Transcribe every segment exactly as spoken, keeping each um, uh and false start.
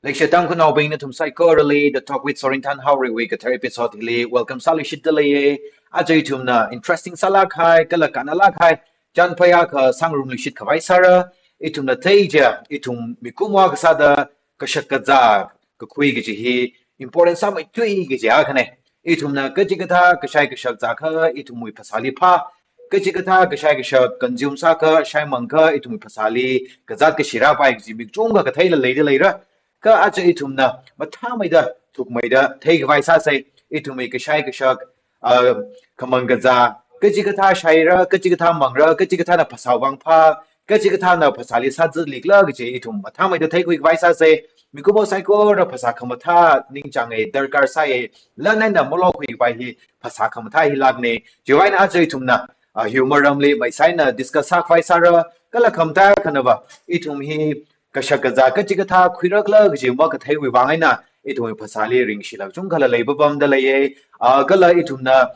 Leishiya Tangkhulnaobing nathum saikorali The Talk with Sorinthan Haoreiwui kathar episode hili welcome sāluishitdalei. Aja ithumna interesting sālāk kahai, kala kannalāk kahai chānphai akha sāngarumluishit khavai sāra. Ithumna theichiakha, ithum mikumo akha sāda kashak kazā kakhui kaji hi important sāmeithui kaji akhana. Ithumna kachikathā kashai kashak zākha ithumwui phasāli phā, kachikathā kashai kashak consume sākha, shaimangkha ithumwui phasāli kazāt kashi rāpai kaji mi kachungkha katheila leida leira. Kha aja ithumna mathāmeida thukmeida theikhavai sāsa. Ithumwui kashai kashak, ah, khamang kazā, kachikathā shaira, kachikathā mangra, kachikathāna phasāwui vang phā, kachikathāna phasāli sāzatlikhala kaji ithum mathāmeida theikhuikhavai sāsa. Mikumo saikora phasā khamathā ningchānga, darkar sāya, lan eina malokhuikhavai hi phasā khamathā hi lākna. Chiwui vang eina aja ithumna, ah, hiwui maramli maisai eina discuss sākhavai sāra, kala khamathā akhanava ithum hi kashak kazā kachikathā khuirakhala kaji makatheiwui vang eina ithumwui phasāli ringshila kachungkhala leipapamdaleiya. Ah, kala ithumna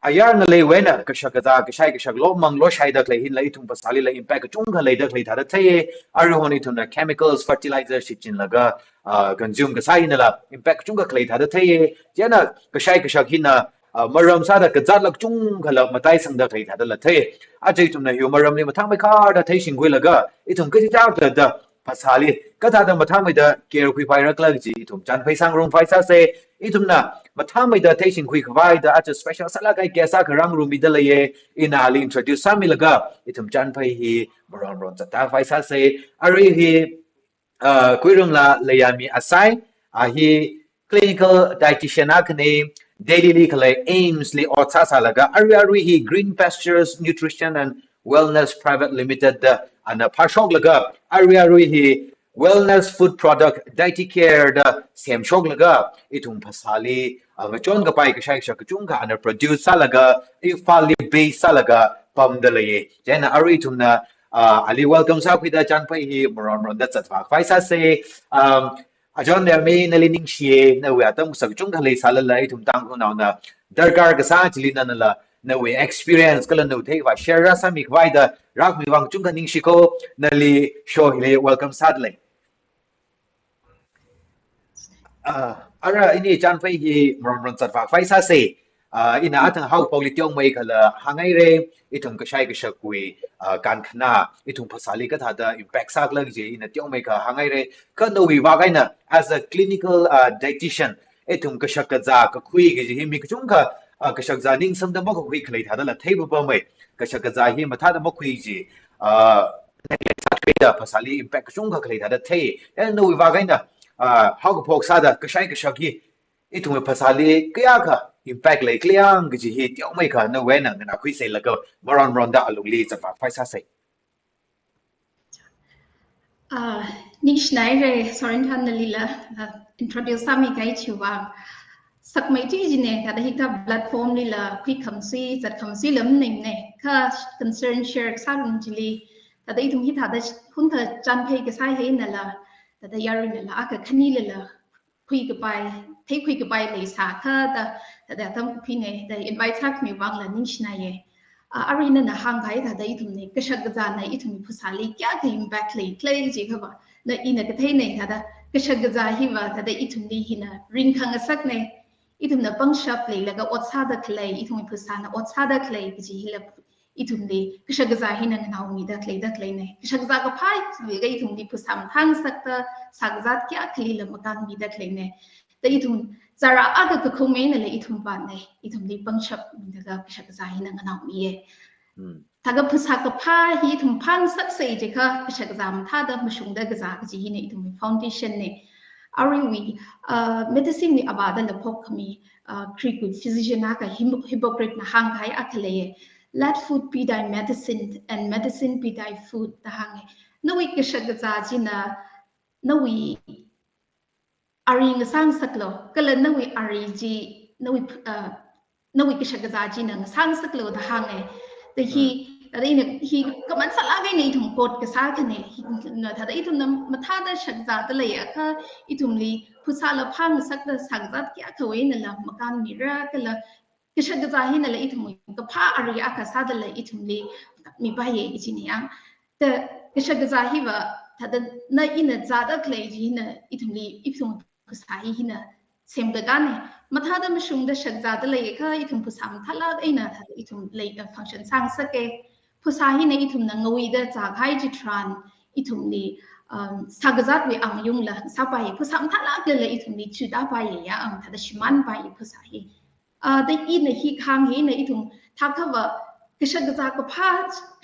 ayar ngaleivana kashak kazā kashai kashak lomang loshaida khalei hila ithum phasālila impact kachungkha leida khalei thāda theiya. Aruihon ithumna chemicals, fertilizer shichinlaga, ah, consume kasā hinala impact kachungkha khalei thāda theiya. Chieina kashai kashak hina, ah, maram sāda kazātla kachungkhala mataisangda khalei thādala thei. Aja ithumna hiwui maramli mathāmeikharda theishingkhuilaga ithum kachichā thāda phasāli kathāda mathāmeida care khuiphairakhala kaji ithum chānphai sāngarumphai sāsa. Ithumna mathāmeida theishingkhuikhavaida aja special sālāk kahai guest akha rāngarummidalei. Ina ali introduce sāmilaga ithum chānphai hi maronmaron zattākhavai sāsa. Arui hi, ah, Kuirumla Leiami Asai, ah, hi clinical dietitian akhana, Delhi li khalei AIIMS li ot sāsālaga, arui arui hi Green Pastures Nutrition and Wellness Private Limited da ana phāshoklaga, arui arui hi wellness food product, Diety Care da semshoklaga, ithum phasāli, ah, ngachon kapai kashai kashak kachungkha ana produce sālaga, Imphal li base sālaga pamdalei. Chieina arui ithumna, ah, ali welcome sākhuida chānphai hi maronmaronda zatvākhavai sāsa. Um, Ajon Leiami, nali ningshiya, nawui atam kasak kachungkha leisālala ithum Tangkhulnaona darkar kasā chili nanala nawui experience kala nawui theikhavai share rāsāmikhavaida rākhami vang kachungkha ningshiko. Nali show hili welcome sādalei. Ah, ara ini chānphai hi maronmaron zatvākhavai sāsa. Ah, ina athang haophokli teomeikhala hānghaira, ithum kashai kashakwui, ah, kankhana, ithum phasāli kathāda impact sākhala kaji ina teomeikha hānghaira. Kha nawui vang eina, as a clinical, ah, dietitian, ithum kashak kazā kakhui kaji hi mi kachungkha, ah, kashak kazā ningsamda makakhui khalei thādala theipapama. Kashak kazā hi mathāda makhui chi, ah, negative sāthuida phasāli impact kachungkha khalei thāda thei. Chieina nawui vang eina, ah, haokaphok sāda kashai kashak hi ithumwui phasāli kayākha impact leikhala yang kaji hi teomeikha nawui eina nganākhuisālaga maronmaronda alungli zatvākhavai sāsa. Ah, ningshinaira Sorinthan nalila, ah, introduce sāmikahai chiwui vang. Sakmeithui jina, thāda hikathā platform lila khuikhamsui, zatkhamsuila maningmana. Kha concern share sārum chili, thāda ithum hithāda hunkha chānphai kasā hi einala, thāda yaruinala akha khanilala khuikapai, theikhuikapai leisākha da, thāda atam khuina, da invite sākhami vangla ningshinaiya. Ah, arui nana hāngkahai thāda ithumna, kashak kazāna ithumwui phasāli kayākha impact leikhala jiakhava, na ina katheina thāda, kashak kazā hiva thāda ithumli hina ringkhangasakna, ithumna pangshap leilaga ot sāda khalei, ithumwui phasāna ot sāda khalei kaji hila ithumli kashak kazā hina nganaomida khaleida khaleina. Kashak kazā kaphā leilaga ithumli phasā mathāngasakta, sākazāt kayākhalila makānmida khaleina. Da ithum zara akha kakhum einala ithum vātna, ithumli pangshap milaga kashak kazā hina nganaomiya. Hmm. Thākha phasā kaphā hi ithum phāngasaksa jiakha kashak kazā mathāda mashungda kazā kaji hina ithumwui foundation na. Aruiwui, uh, medicine wui avāda laphok khami, uh, Greek wui physician akha Him-, Hippocrates na hāngkahai akha leiya. "Let food be thy medicine and medicine be thy food," da hānga. Nawui kashak kazā china nawui ari ngasāngasaklu, kala nawui ari chi, nawui, uh, nawui kashak kazā china ngasāngasaklu da hānga. Da hi, hmm, thāda ina hi kaman sālāk eina ithum quote kasā akhana, hi, na thāda ithumna mathāda shakzāda leiakha, ithumli phasāla phāngasakta sākazāt kayākhawui einala makānmira, kala kashak kazā hinala ithumwui kaphā ari akha sādala ithumli mipaiya kajina yang. Da kashak kazā hiva thāda na ina zāda khalei chi hina ithumli, ithum phasā hi hina semkakāne. Mathāda mashungda shakzāda leiakha ithum phasā mathālāk eina thāda ithum lei, uh, function sāngasake. Phasā hina ithumna ngawuida zākahai chitharan ithumli, um, sākazātwui angayungla sāpaiye. Phasā mathālāklala ithumli chutāpaiye ya, ang thāda shimānpaiye phasā hi. Ah, da ina hi kahāng hina ithum thākhava kashakazā kaphā,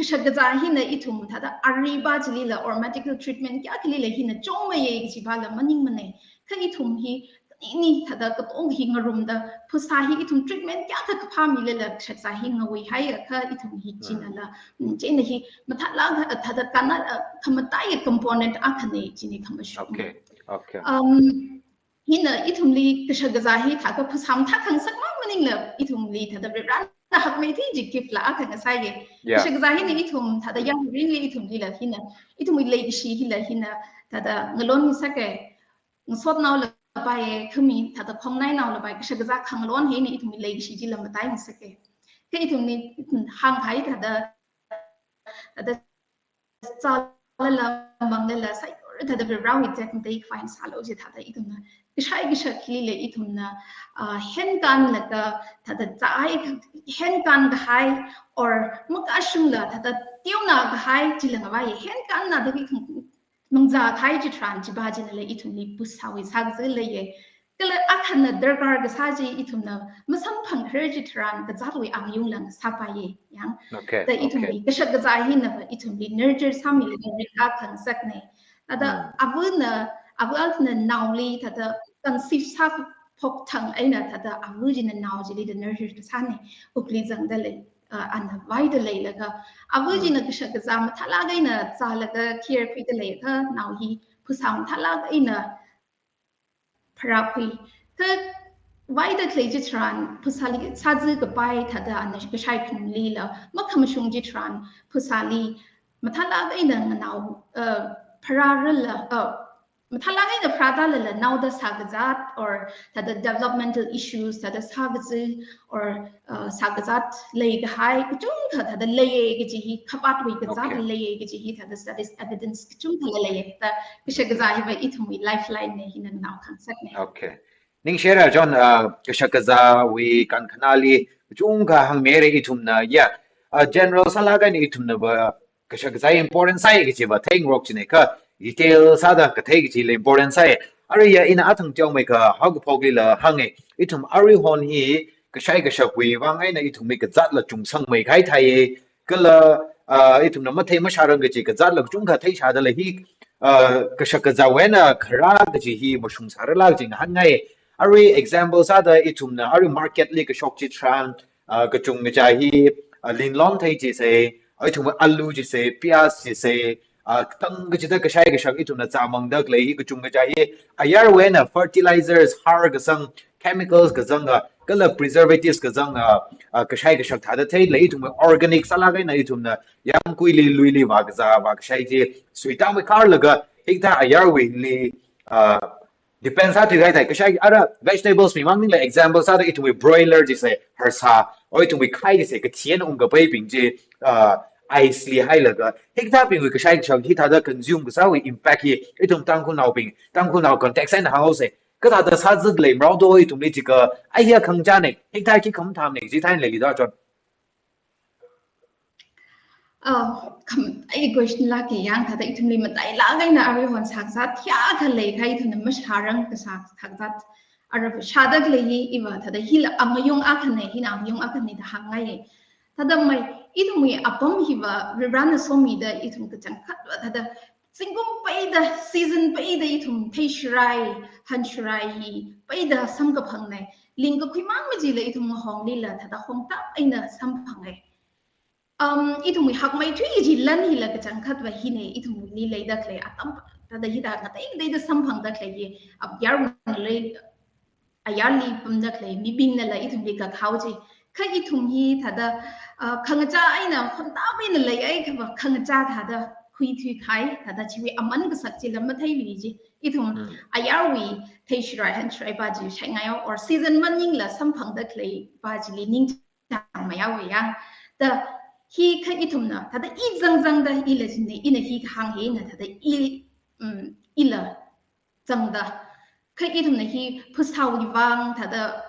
kashakazā hina ithum thāda arui pā chilila or medical treatment kayākhalila hina chungmeiye kaji pāla maningmanei. Kha ithum hi ini thāda katong hi ngarumda phasā hi ithum treatment kayākha kaphā milala kashakazā hi ngawuihaiakha ithum hi Mm. chinala, mm, chieina hi mathālāk thāda kana, uh, khamataiya component akhane chini khamashung. Okay, okay. Um, hina ithumli kashakazā hi thākha phasā mathā khangasak mang maningla ithumli thāda Varivarana hakmeithui chi gift la akha ngasāye. Yeah. Kashakazā hina ithum thāda yangrinli ithumlila hina, ithumwui leikashi hila hina thāda ngalonngasake. Ngasotnaola paiye, khami thāda khongnainaola pai, kashakazā khangalon hina ithumwui leikashi chila mataingasake. Kha ithumli, ithum hāngkahai thāda, thāda zālala manglala saikora thāda Varivarawui tekmatei khavai sālu chi thāda ithumna kashai kashak hilila ithumna, ah, henkānlaga thāda zāhai, henkānkahai or makashungla thāda teonakahai chila ngavai, henkānna da ithum mangzākahai chitharan chi pā chinala ithumli phasāwui sākazā leiye. Kala akhana darkar kasā chi ithumna masamphangkharar chitharan kazātwui angayungla sāpaiye yang. Okay, Da ithumli okay. kashakazā hinava ithumli nurture sāmilaga ringkā khangasakne. Thāda Mm. avana, avana naoli thāda conceive sāphok thang eina thāda ava china nao chili da nurture kasāne, ukli zangda lei, uh, ana vaida leilaga. Ava Mm. china kashakazā mathālāk eina zālaga care khuida leiakha nao hi phasā mathālāk eina pharākhui. Kha vaida khalei chitharan phasāli sāzā kapai thāda ana kashai khanunglila makhamashung chitharan phasāli mathālāk eina nganao, uh, pharārala, uh, mathālāk eina pharāda lala naoda sākazāt or thāda developmental issues thāda sākazā or, uh, sākazāt leikahai kachungkha thāda leiye kaji hi, khavātwui kazāt Okay. leiye kaji hi thāda studies evidence kachungkhala leiye. Thāda kashakazā hiva ithumwui lifeline ne hina nganao khangasakne. Okay. Ningshira John, uh, kashakazāwui kankhana li kachungkha hāngmire ithumna, ya, uh, general sālaga ni ithumnava kashakazā important sāi kajiva theingarok chine kha, detail sāda kathei kajila important sāi. Aruiya ina athang teomeikha haokaphoklila hānge, ithum aruihon hi kashai kashakwui vang eina ithumwui kazātla chungsangmeikahai thāiye. Kala, ah, ithumna mathei mashārang kaji kazātla kachungkha theishāda lei hi, ah, kashakazāwui eina kharā kaji hi mashungsārala kaji ngahānngai. Arui example sāda ithumna arui market li kashok chitharan, ah, kachungkha hi, ah, linlong thei jise, ithum alu jise, piyaz jise, ah, tang kachida kashai kashak ithumna zāmangda khalei hi kachungkha hi, ayarwui eina fertilizers, har kazang, chemicals kazanga, kala preservatives kazanga, ah, kashai kashak thāda theilei ithumwui organic sālaga eina ithumna yāmguili luili vākazā, vākashai chi, suitā maikhar laga, hikathā ayarwuili, ah, depend sāthuikahai thāi, kashai ara vegetables mi mang ningla example sāda ithumwui broiler jise, harsā, or ithumwui khai jise, kathi eina ungkapaibing chi, ah, ice li hailaga, hikathābingwui kashai kashak hithāda consume kasāwui impact hi, ithum Tangkhulnaobing, Tangkhulnao context eina hānghaose, kathāda sāzā lei mrao do ithumli jiakha, aiya khangachāne, hikathā khi khamathāmane, jithāi leili da John. Oh, kham, ai question lāke yang thāda ithumli matailāk eina aruihon sākazāt hiyākha leikahai ithumna mashārang kasā sākazāt. Ara shāda khalei hi iva thāda hila angayung akhane, hina angayung akhane da hāngngaiye. Thāda mai, ithumwui apam hiva Varivarana somida ithum kachangkhatva thāda zingkum peida, season peida ithum theishirai, hanshirai hi peida samkaphangne. Lingkakhui mang machila ithum ngahonglila thāda hongtap eina samphange. Um, ithumwui hakmeithui kaji lan hila kachangkhatva hine, ithumwuili leida khalei atam, thāda hithā ngatei ngateida samphangda khalei hi, ayarwui eina lei, ayarli pamda khalei mibingnala ithumli kakhao chi. Kha ithum hi thāda, ah, khangachā eina, hongtap eina leiakha va khangachā thāda khuithuikahai, thāda chiwui aman kasak chila matheilui ji. Ithum Hmm. ayarwui theishirai hanshirai pā chi shaingayo, or season maningla samphangda khalei pā chili ningchāngmeihaowe yang. Da hi kha ithumna, thāda i zangzangda ila jingne, ina hi kahāng hina, thāda i um, ila zangda. Kha ithumna hi phasāwui vang thāda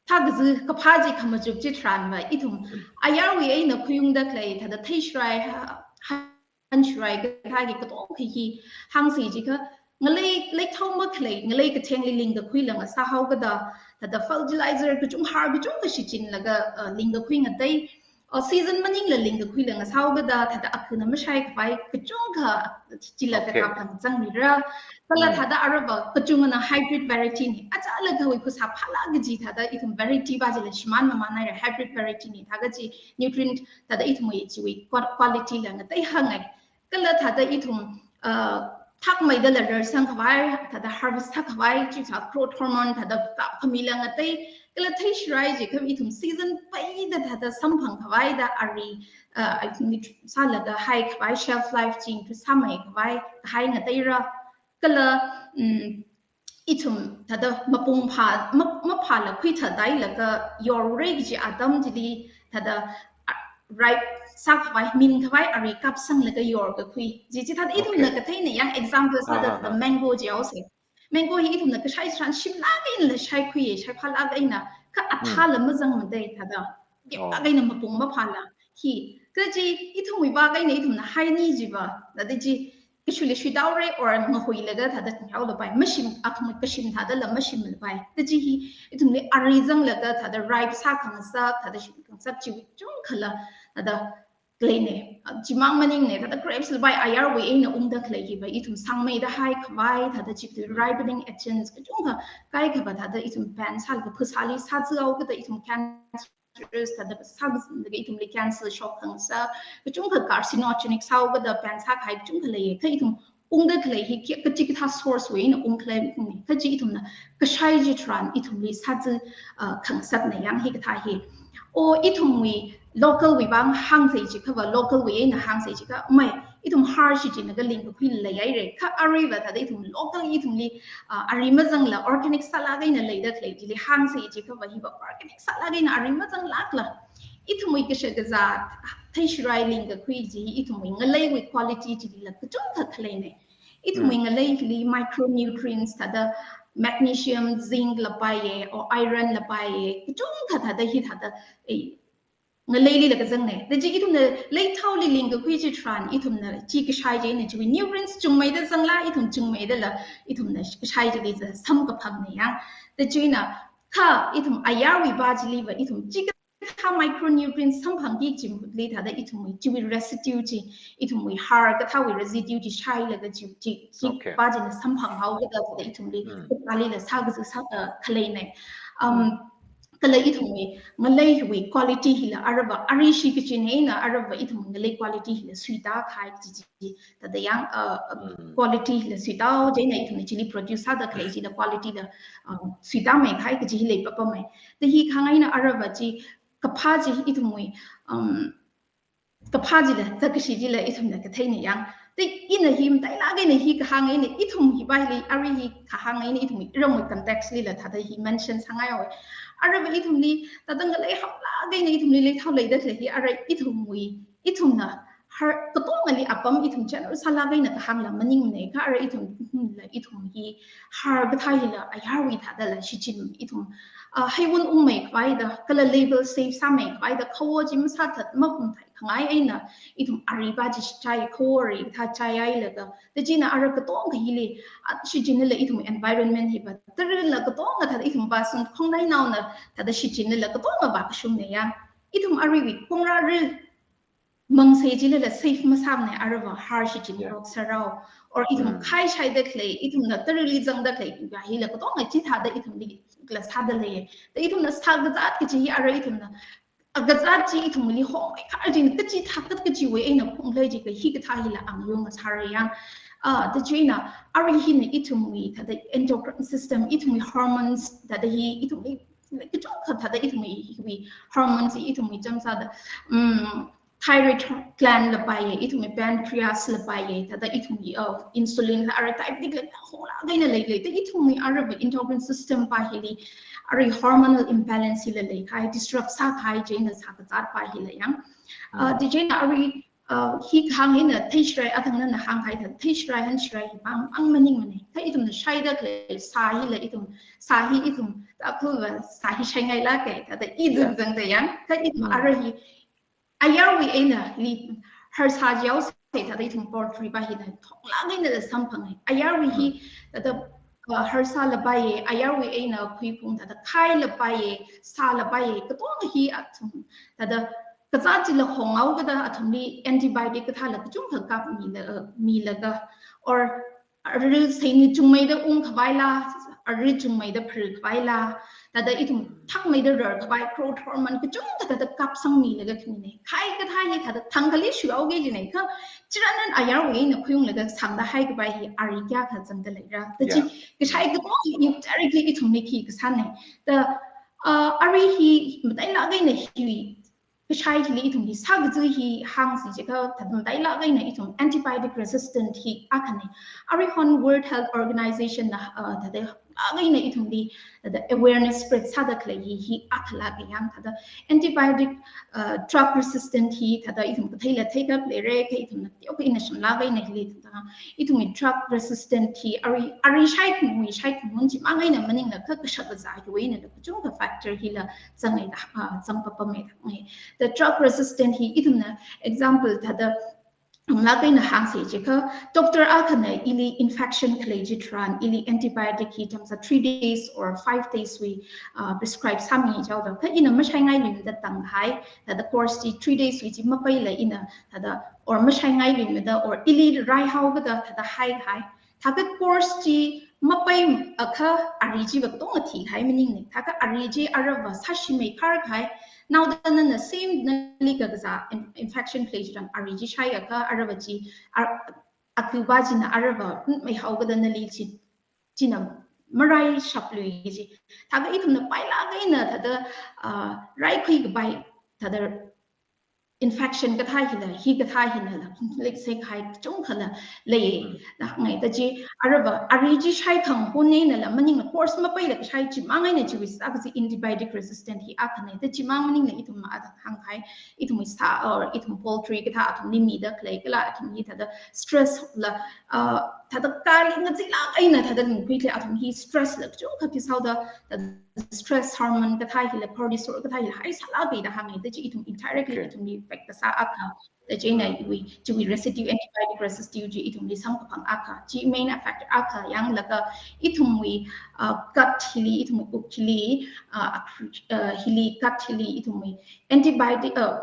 thākazā kaphā chi khamachuk chitharanva ithum ayarwui eina khuiungda khalei thāda theishirai ha, hanshirai kathāki katongkha hi hāngsa jiakha ngalei, leithao makhalei, ngalei kathengli lingkakhuila ngasāhaokada, thāda fertilizer kachung har kachungkha shichinlaga, uh, lingkakhui ngatei, uh, season maningla lingkakhuila ngasāhaokada, thāda akhana mashaikhavai kachungkha chila Okay. kathā phang zangmira. Kala Mm. thāda arava kachungana hybrid variety ni. Achālakhawui phasā phālāk kaji thāda ithum variety va chila shimān mamānhaira, hybrid variety ni. Thāda chi nutrient thāda ithumwui chiwui qua-, quality la ngatei hāngai. Kala thāda ithum, uh, thakmeidala rarsangkhavai, thāda harvest sākhavai, chithā growth hormone thāda thākhamila ngatei. Kala theishirai jiakha ithum season peida thāda samphangkhavai da ari, uh, ithumli sālaga haikhavai shelf life chi increase sāmeikhavai kahai ngateira. Kala, um, ithum thāda mapung phā, ma-, maphāla khuithādailaga yorra kaji atam chili thāda, ah, ripe sākhavai, minkhavai ari kapsanglaga yorkakhui. Chi chi thāda ithumna Okay. katheina yang example sāda Ah, ah, thāda ah. mango jihaosa. Mango hi ithumna kashai tharan shimlāk einala shaikhuiya, shaiphālāk eina. Kha Mm. athāla mazangmatei thāda. Oh. Yāplāk eina mapung maphāla. Hi. Kha chi ithumwui vak eina ithumna haini jiva. Thāda chi kashuili shuidaora or ngahuilaga thāda yaolapai. Mashim, athum kashim thādala mashimapai. Thāda chi hi ithumli ari zanglaga thāda ripe sākhangasak, thāda shimkhangasak chiwui chungkhala thāda khaleina. Chimang maningne, thāda grapes lapai ayarwui eina ungda khalei hiva ithum sangmeida haikhavai, thāda chili ripening agents kachungkha kaikhava thāda ithum ban sālaga phasāli sāzāhaokada ithum cancer thāda sāzālaga ithumli cancer shokkhangasak, kachungkha carcinogenic sāhaokada ban sākahai kachungkha leiya. Kha ithum ungda khalei hi khi, kachikathā source wui eina ungkhalei ni. Kha chi ithumna kashai chitharan ithumli sāzā, uh, khangasakna yang hikathā hi. O ithumwui local wui vang hāngsa jiakhava, local wui eina hāngsa jiakha, mai, ithum har shichinlaga lingkakhui leihaira. Kha aruiva thāda ithum local ithumli, uh, ari mazangla organic sālāk eina leida khalei chili hāngsa jiakhava hiva organic sālāk eina ari mazanglākla ithumwui kashakazā theishirai lingkakhui chi hi ithumwui ngaleiwui quality chilila kachungkha khaleina. Ithumwui Mm. ngaleili micronutrients thāda magnesium, zinc lapaiya, or iron lapaiya, kachungkha thāda hi thāda, eh, ngaleilila kazangna. Thāda chi ithumna leithaoli lingkakhui chitharan, ithumna chi kashai china chiwui nutrients chungmeida zangla, ithum chungmeidala, ithumna kashai chili za samkaphangna yang. Thāda china, kha ithum ayarwui va chiliva, ithum chikathā micronutrients samphangki kaji mahutli thāda ithumwui chiwui residue chi, ithumwui har kathāwui residue chi shailaga chi, chi, chi Okay. va china samphanghaokada thāda ithumli, Mm. khalila sākazā sā, uh, khaleina. Um, Mm. kala ithumwui ngaleiwui quality hila arava, ari shi kachina eina arava ithum ngalei quality hila suitā kahai kaji chi, thāda yang, uh, Mm. quality hila suitā, chieina ithumna chili produce sāda khalei chila quality la, um, suitāmei kahai kaji hi leipapamei. Thāda hi khangaina arava chi kaphā chi ithumwui, um, kaphā chila, thāda kashi chila ithumna katheina yang. Thāda ina hi matailāk eina hi kahāng eina ithum hi va hili, ari hi kahāng eina ithum iramwui context lila thāda hi mention sāngaihaowa. Arava ithumli, thāda ngalei haolāk eina ithumli leithao leida khalei hi, ara ithumwui, ithumna har katongali apam ithum general sālāk eina kahāngla maningmana, kha ara ithum, ithumla ithum hi har kathā hila ayarwui thādala shichin ithum, ah, heiwun ungmeikhavai da, kala label safe sāmeikhavai da, khawo chi masāthat mapumthai khangai eina ithum ari va chi chai, khawo ari kathā chaihailaga. Thāda china ara katongkha hili, ah, shichinla ithum environment hiva, tarila katonga thāda ithum va sun khongnainaona thāda shichinla katonga vākashungna yang. Ithum ariwui kongra ri mangsei chilala safe masāmana arava har shichin Yeah. rok sarao. Or ithum Mm. khai shaida khalei, ithumna tarili zangda khalei, ya hila katonga chithāda ithumli la sāda leiya. Thāda ithumna sākazāt kaji hi ara ithumna, a kazāt chi ithumli hongmeikhar china kachithā kat kajiwui eina khuinglei jiakha hikathā hila angayung sāra yang. Ah, thāda china, ari hina ithumwui, thāda endocrine system, ithumwui hormones, thāda hi ithumli, kachungkha thāda ithumwui, wui hormones, ithumwui chamsāda, um, thyroid gland lapaiya, ithumwui pancreas lapaiya, thāda ithumwui, uh, insulin la ara type dik la honglāk eina leilei, thāda ithumwui arava endocrine system va hili, ari hormonal imbalance hila leikahai, disrupt sākahai chieina sākazāt va hila yang. Uh, Mm. thāda china ari uh, hi kahāng hina theishirai, athang nana hānghai thāda theishirai, hanchirai hi pāng, pāng maningmana. Kha ithumna shaida khalei sā hila ithum, sā hi ithum, ta khuva sā hi shaingailāka, thāda i zangzangda yang, kha ithum ara hi, ayarwui eina li, harsā jihaosa thāda ithum poultry pa hina thonglāk eina samphanga. Ayarwui hi, thāda, uh, harsāla paiya, ayarwui eina khuiphung thāda khaila paiya, sāla paiya, katonga hi athum, thāda kazāt chila honghaokada athumli antibiotic kathāla kachungkha kapmila, uh, milaga, or ara seini chungmeida ungkhavaila, ara chungmeida pharkhavaila, thāda ithum thakmeida rarkhavai, growth hormone kachungkha thāda kapsangmilaga khamina. Khai kathā hi thāda thangkhali shuihaoki jina, kha chirānan ayarwui eina khuiunglaga sangda haikapai hi ari kayākha zangda leira. Thāda chi, kashai katonga hi indirectly ithumli khi kasāna. Thāda, uh, ari hi matailāk eina hi kashai hili ithumli sākaza hi hāngsi jiakha, thāda matailāk eina ithum antibiotic resistant hi akhana. Aruihon World Health Organization na, uh, thāda lāk eina ithumli, thāda awareness spread sāda khalei hi, hi akhalāka yang, thāda antibiotic, uh, drug resistant hi, thāda ithum katheila theikap leira, kha ithumna teokha ina shamlāk eina hili thāda ithumwui drug resistant hi, ari, ari shaithangwui, shaithangwui chimang eina maningla kha kashak kazā hiwui einala kachungkha factor hila zangngaida, ah, zangpapammeida ngai. Thāda drug resistant hi ithumna example thāda, um, lāk eina hāngsi jiakha, doctor akhana ili infection khalei chitharan, ili antibiotic hi tamsa three days or five days wui, ah, prescribe sāmi jihaoda. Kha ina mashaingailuimada tanghai, thāda course chi three days wui chi mapaila ina thāda, or mashaingailuimada, or ili raihaokada thāda haihai. Thākha course chi mapaiakha ari chiva katonga thihai maningna. Thākha ari chi arava sāshimei kharkhai. Naoda nana same nali kakazā in-, infection khalei chitharan ari chi shaiakha arava chi, ar-, akhupa china arava, mm, meihaokada nali chi, china maraishapluiki ji. Thākha ithumna pailāk eina thāda, uh, raikhuikapai, thāda infection kathā hila, hi kathā hinala, let's say, khai kachungkhala lei. Mm. Da ngai, thāda chi, arava, ari chi shaikhang hon einala, maningla course mapaila kashai chimang eina chiwui sākaza antibiotic resistant hi akhana. Thāda chimang maningla ithum ma athang hānghai, ithumwui sā, or ithum poultry kathā athumli mida khalei kala athum hi thāda stress la, uh, thāda kali ngazilāk eina thāda lungkhuili athum hi stress la kachungkha khi sāhaoda, thāda stress hormone kathā hila, cortisol kathā hila haisālāka da hānga, thāda chi ithum indirectly, okay, ithumli affect kasā akha. Thāda chieina, mm, iwui, chiwui residue, antibiotic residue chi ithumli samkaphang akha. Chi main factor akha yanglaga ithumwui, uh, gut hili, ithumwui uk hili, uh, ak-, uh, hili, gut hili ithumwui antibiotic, uh,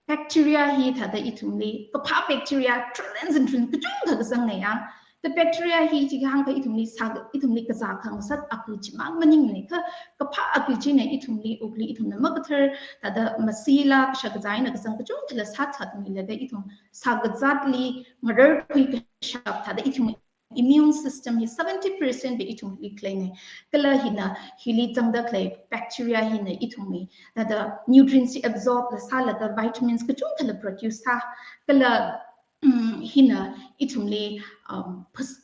bacteria hi thāda ithumli, kaphā bacteria, trillions and trillions, kachungkha kazangna yang. Thāda bacteria hi chi kahāngkha ithumli sā, ithumli kazā khangasat aku chimang maningna, kha kaphā aku china ithumli, ukli ithumna makathar, thāda masila, kashak kazā eina kazang kachungkhala sāthatmilaga ithum sākazatli ngararkhui kashap, thāda ithum immune system hi seventy percent va ithumli khaleina. Kala hina, hili zangda khalei bacteria hina ithumwui, thāda nutrients chi absorb la sālaga vitamins kachungkhala produce sā. Kala, mm, hina ithumli, um, phas-,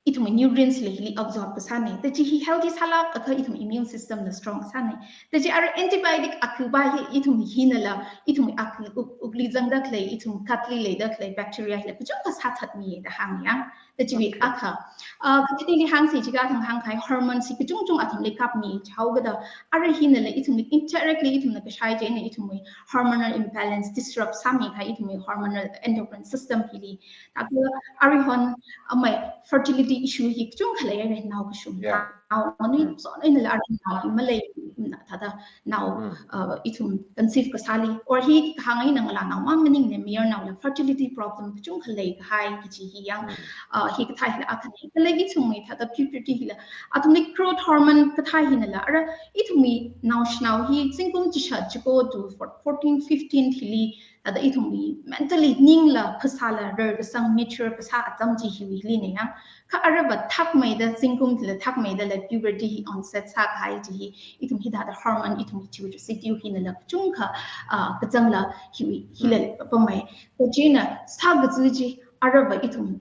ithumwui nutrients la hili absorb kasāna. Thāda chi hi healthy sālākakha ithum immune system la strong sāna. Thāda chi ara antibiotic akhupa hi ithum hinala, ithum aku uk, ukli zangda khalei, ithum gut li leida khalei bacteria hila kachungkha sāthatmi da hānga yang. Thāda chiwui, okay, akha. Uh, kakhane hāngsi jiakha athang hānghai hormones hi kachungchung athumli kapmi jihaokada, ara hinala ithumli indirectly ithumna kashai chieina ithumwui hormonal imbalance disrupt sāmikahai, ithumwui hormonal endocrine system hili. Thākha aruihon amei fertility issue hi kachungkha leira, nao kashung. Yeah. Nao, nao ni, mm, so, einala ara nao hi malei, mm, thāda nao, mm, uh, ithum conceive kasāli, or hi kahāng eina ngalānao mang maningna, mayarnaola fertility problem kachungkha leikahai kaji hi yang, mm, uh, hikathā hila akhana. Kala ithumwui thāda puberty hila, athumwui growth hormone kathā hinala, ara ithumwui naoshinao hi zingkum chishat chiko to fourteen, fifteen hili, thāda ithumwui mentally ningla phasāla rarkasang, mature kasā atam chi hiwuilina yang. Kha arava thakmeida, zingkum chila thakmeidala puberty hi onset sākahai chi hi, ithum hithāda hormone, ithumwui thyroid residue hinala kachungkha, ah, kazangla hiwui, hila, mm, pamei. Thāda chieina sākaza chi arava ithum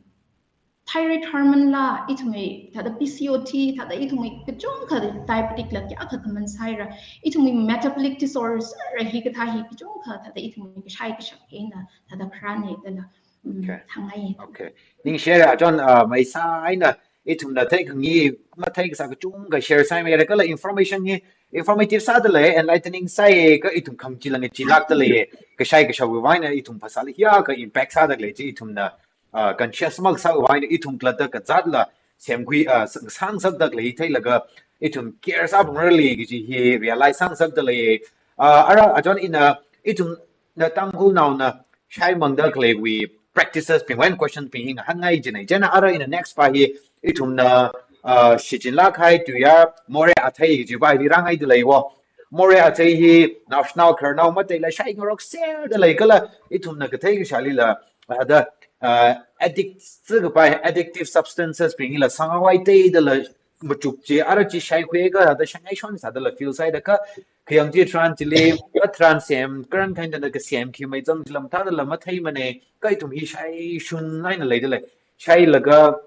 thyroid hormone la, ithumwui thāda P C O D, thāda ithumwui kachungkha diabetic la kayākha kaman sāhaira, ithumwui metabolic disorders ra hikathā hi kachungkha thāda ithumwui kashai kashak eina thāda pharāna dala, mm, Okay. hāngngai. Okay. Ningshira, John, uh, maisā eina ithumna theikhangai, matheikasā kachungkha share sāmira kala information hi informative sāda lei, enlightening sāya, kha ithum khangachee langachee lākda lei, kashai kashakwui vang eina ithum phasāli hiyākha impact sāda lei chi ithumna, uh, conscious makasāwui vang eina ithum khalatta kazatla semkhui, uh, s-, sāngasakda lei theilaga ithum care sāphalungra kaji hi realize sāngasakda lei. Uh, ara, uh, John, ina ithumna Tangkhulnaona shaimangda khaleiwui practices bingwui eina question bing hi ngahānngai jina. Chieina ara ina next pa hi ithumna, uh, shichinlāk kahai tuiyār morei athei kaji pa hili rāngaida lei wo. Morei athei hi naoshinao khararnao mateila shaingarokserda lei kala ithumna kathei kashālila, uh, thāda, uh, addict sākapai addictive substances bing hila sanghaohaida la machuk chi, ara chi shaikhuiakha thāda shangai shon sādala feel sāhaida kha, khayang chitharan chili, katharan sem, karan khain thāda kasem khi mei zang chila mathāda la matheimana, kha ithum hi shaishun eina leida lei. Shailaga,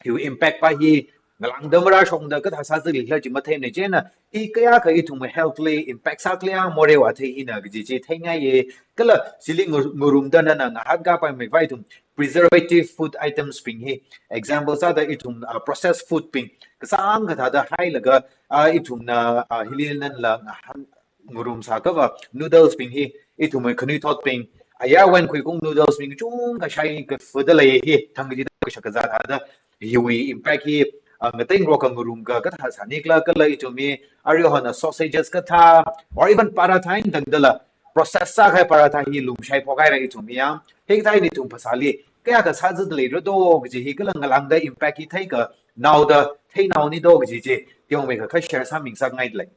hiwui impact pa hi ngalāngda marāshokda kathā sāzili la chi matheimana, chieina hi kayākha ithumwui health li impact sākhala morei athei hina kaji chi theingaiya, kala chili ngur-, ngurumda nana ngahānkāpaimei pa ithum preservative food items bing hi, example sāda ithum, uh, processed food bing, kasāngkha thāda hailaga, uh, ithumna, uh, hili nanla ngahān ngurumsā kava noodles bing hi, ithumwui khanuithot bing, ayarwui eina khuikung noodles bing kachungkha shaikafada lei hi, thang kachida kashak kazā thāda, hiwui impact hi, uh, ngatengrok kha ngurumkha kathā sānikhala kala ithum hi, arui hona sausages kathā, or even paratha eina tangdala, process sākahai paratha hi lumshaiphok haira ithum hi ya. Hikathā eina ithum phasāli kayākha sāzada leira do kaji hi kala ngalāngda impact hi theikha naoda, theinaoni do kaji chi, tiong mei kha kha share sāmingasakngaida lei.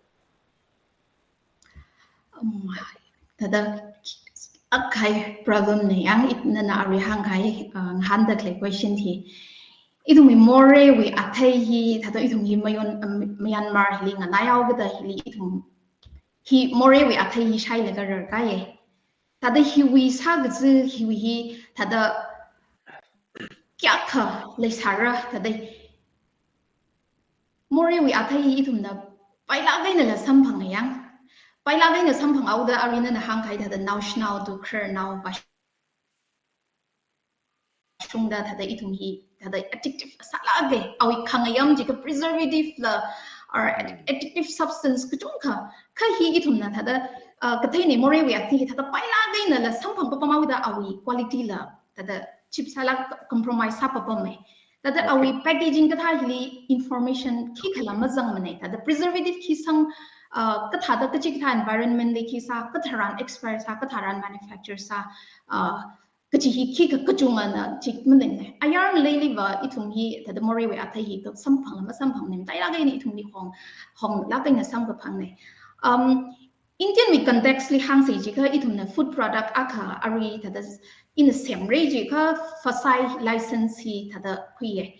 Um, thāda akhai problem na yang ina nana arui hāngkahai, uh, ngahānda khalei question hi. Ithumwui moreiwui athei hi, thāda ithum hi Mayon-, um, Myanmar hili nganaihaokida hili ithum hi moreiwui athei hi shailaga rarkāya. Thāda hiwui sākazi, hiwui hi, thāda kayākha leisāra, thāda moreiwui athei hi ithumna pailāk einala samphanga yang. Pailāk eina samphanghaoda arui nana hāngkahai thāda naoshinao tu khararnao va shungda thāda ithum hi thāda addictive sālāka, awui khangayam chi kha preservative la, or ad-, addictive substance kachungkha, kha hi ithumna thāda, uh, katheina moreiwui athei hi thāda pailāk einala samphang papamhaoda awui quality la thāda chip sālāk, compromise sāpapama. Thāda Okay. awui packaging kathā hili information khikhala mazangmana. Thāda preservative khi sang, uh, kathāda kachikathā environment li khi sā, katharan expire sā, katharan manufacture sā, uh, kaji hi khikha kachungana chik maningna. Ayar ngaleiliva ithum hi thāda moreiwui athei hi kha samphangla masamphangmana, matailāk eina ithumli hong, honglāk eina samkaphangna. Um, Indian wui context li hāngsa jiakha ithumna food product akha arui thāda ina semra jiakha FSSAI license hi thāda khuiya.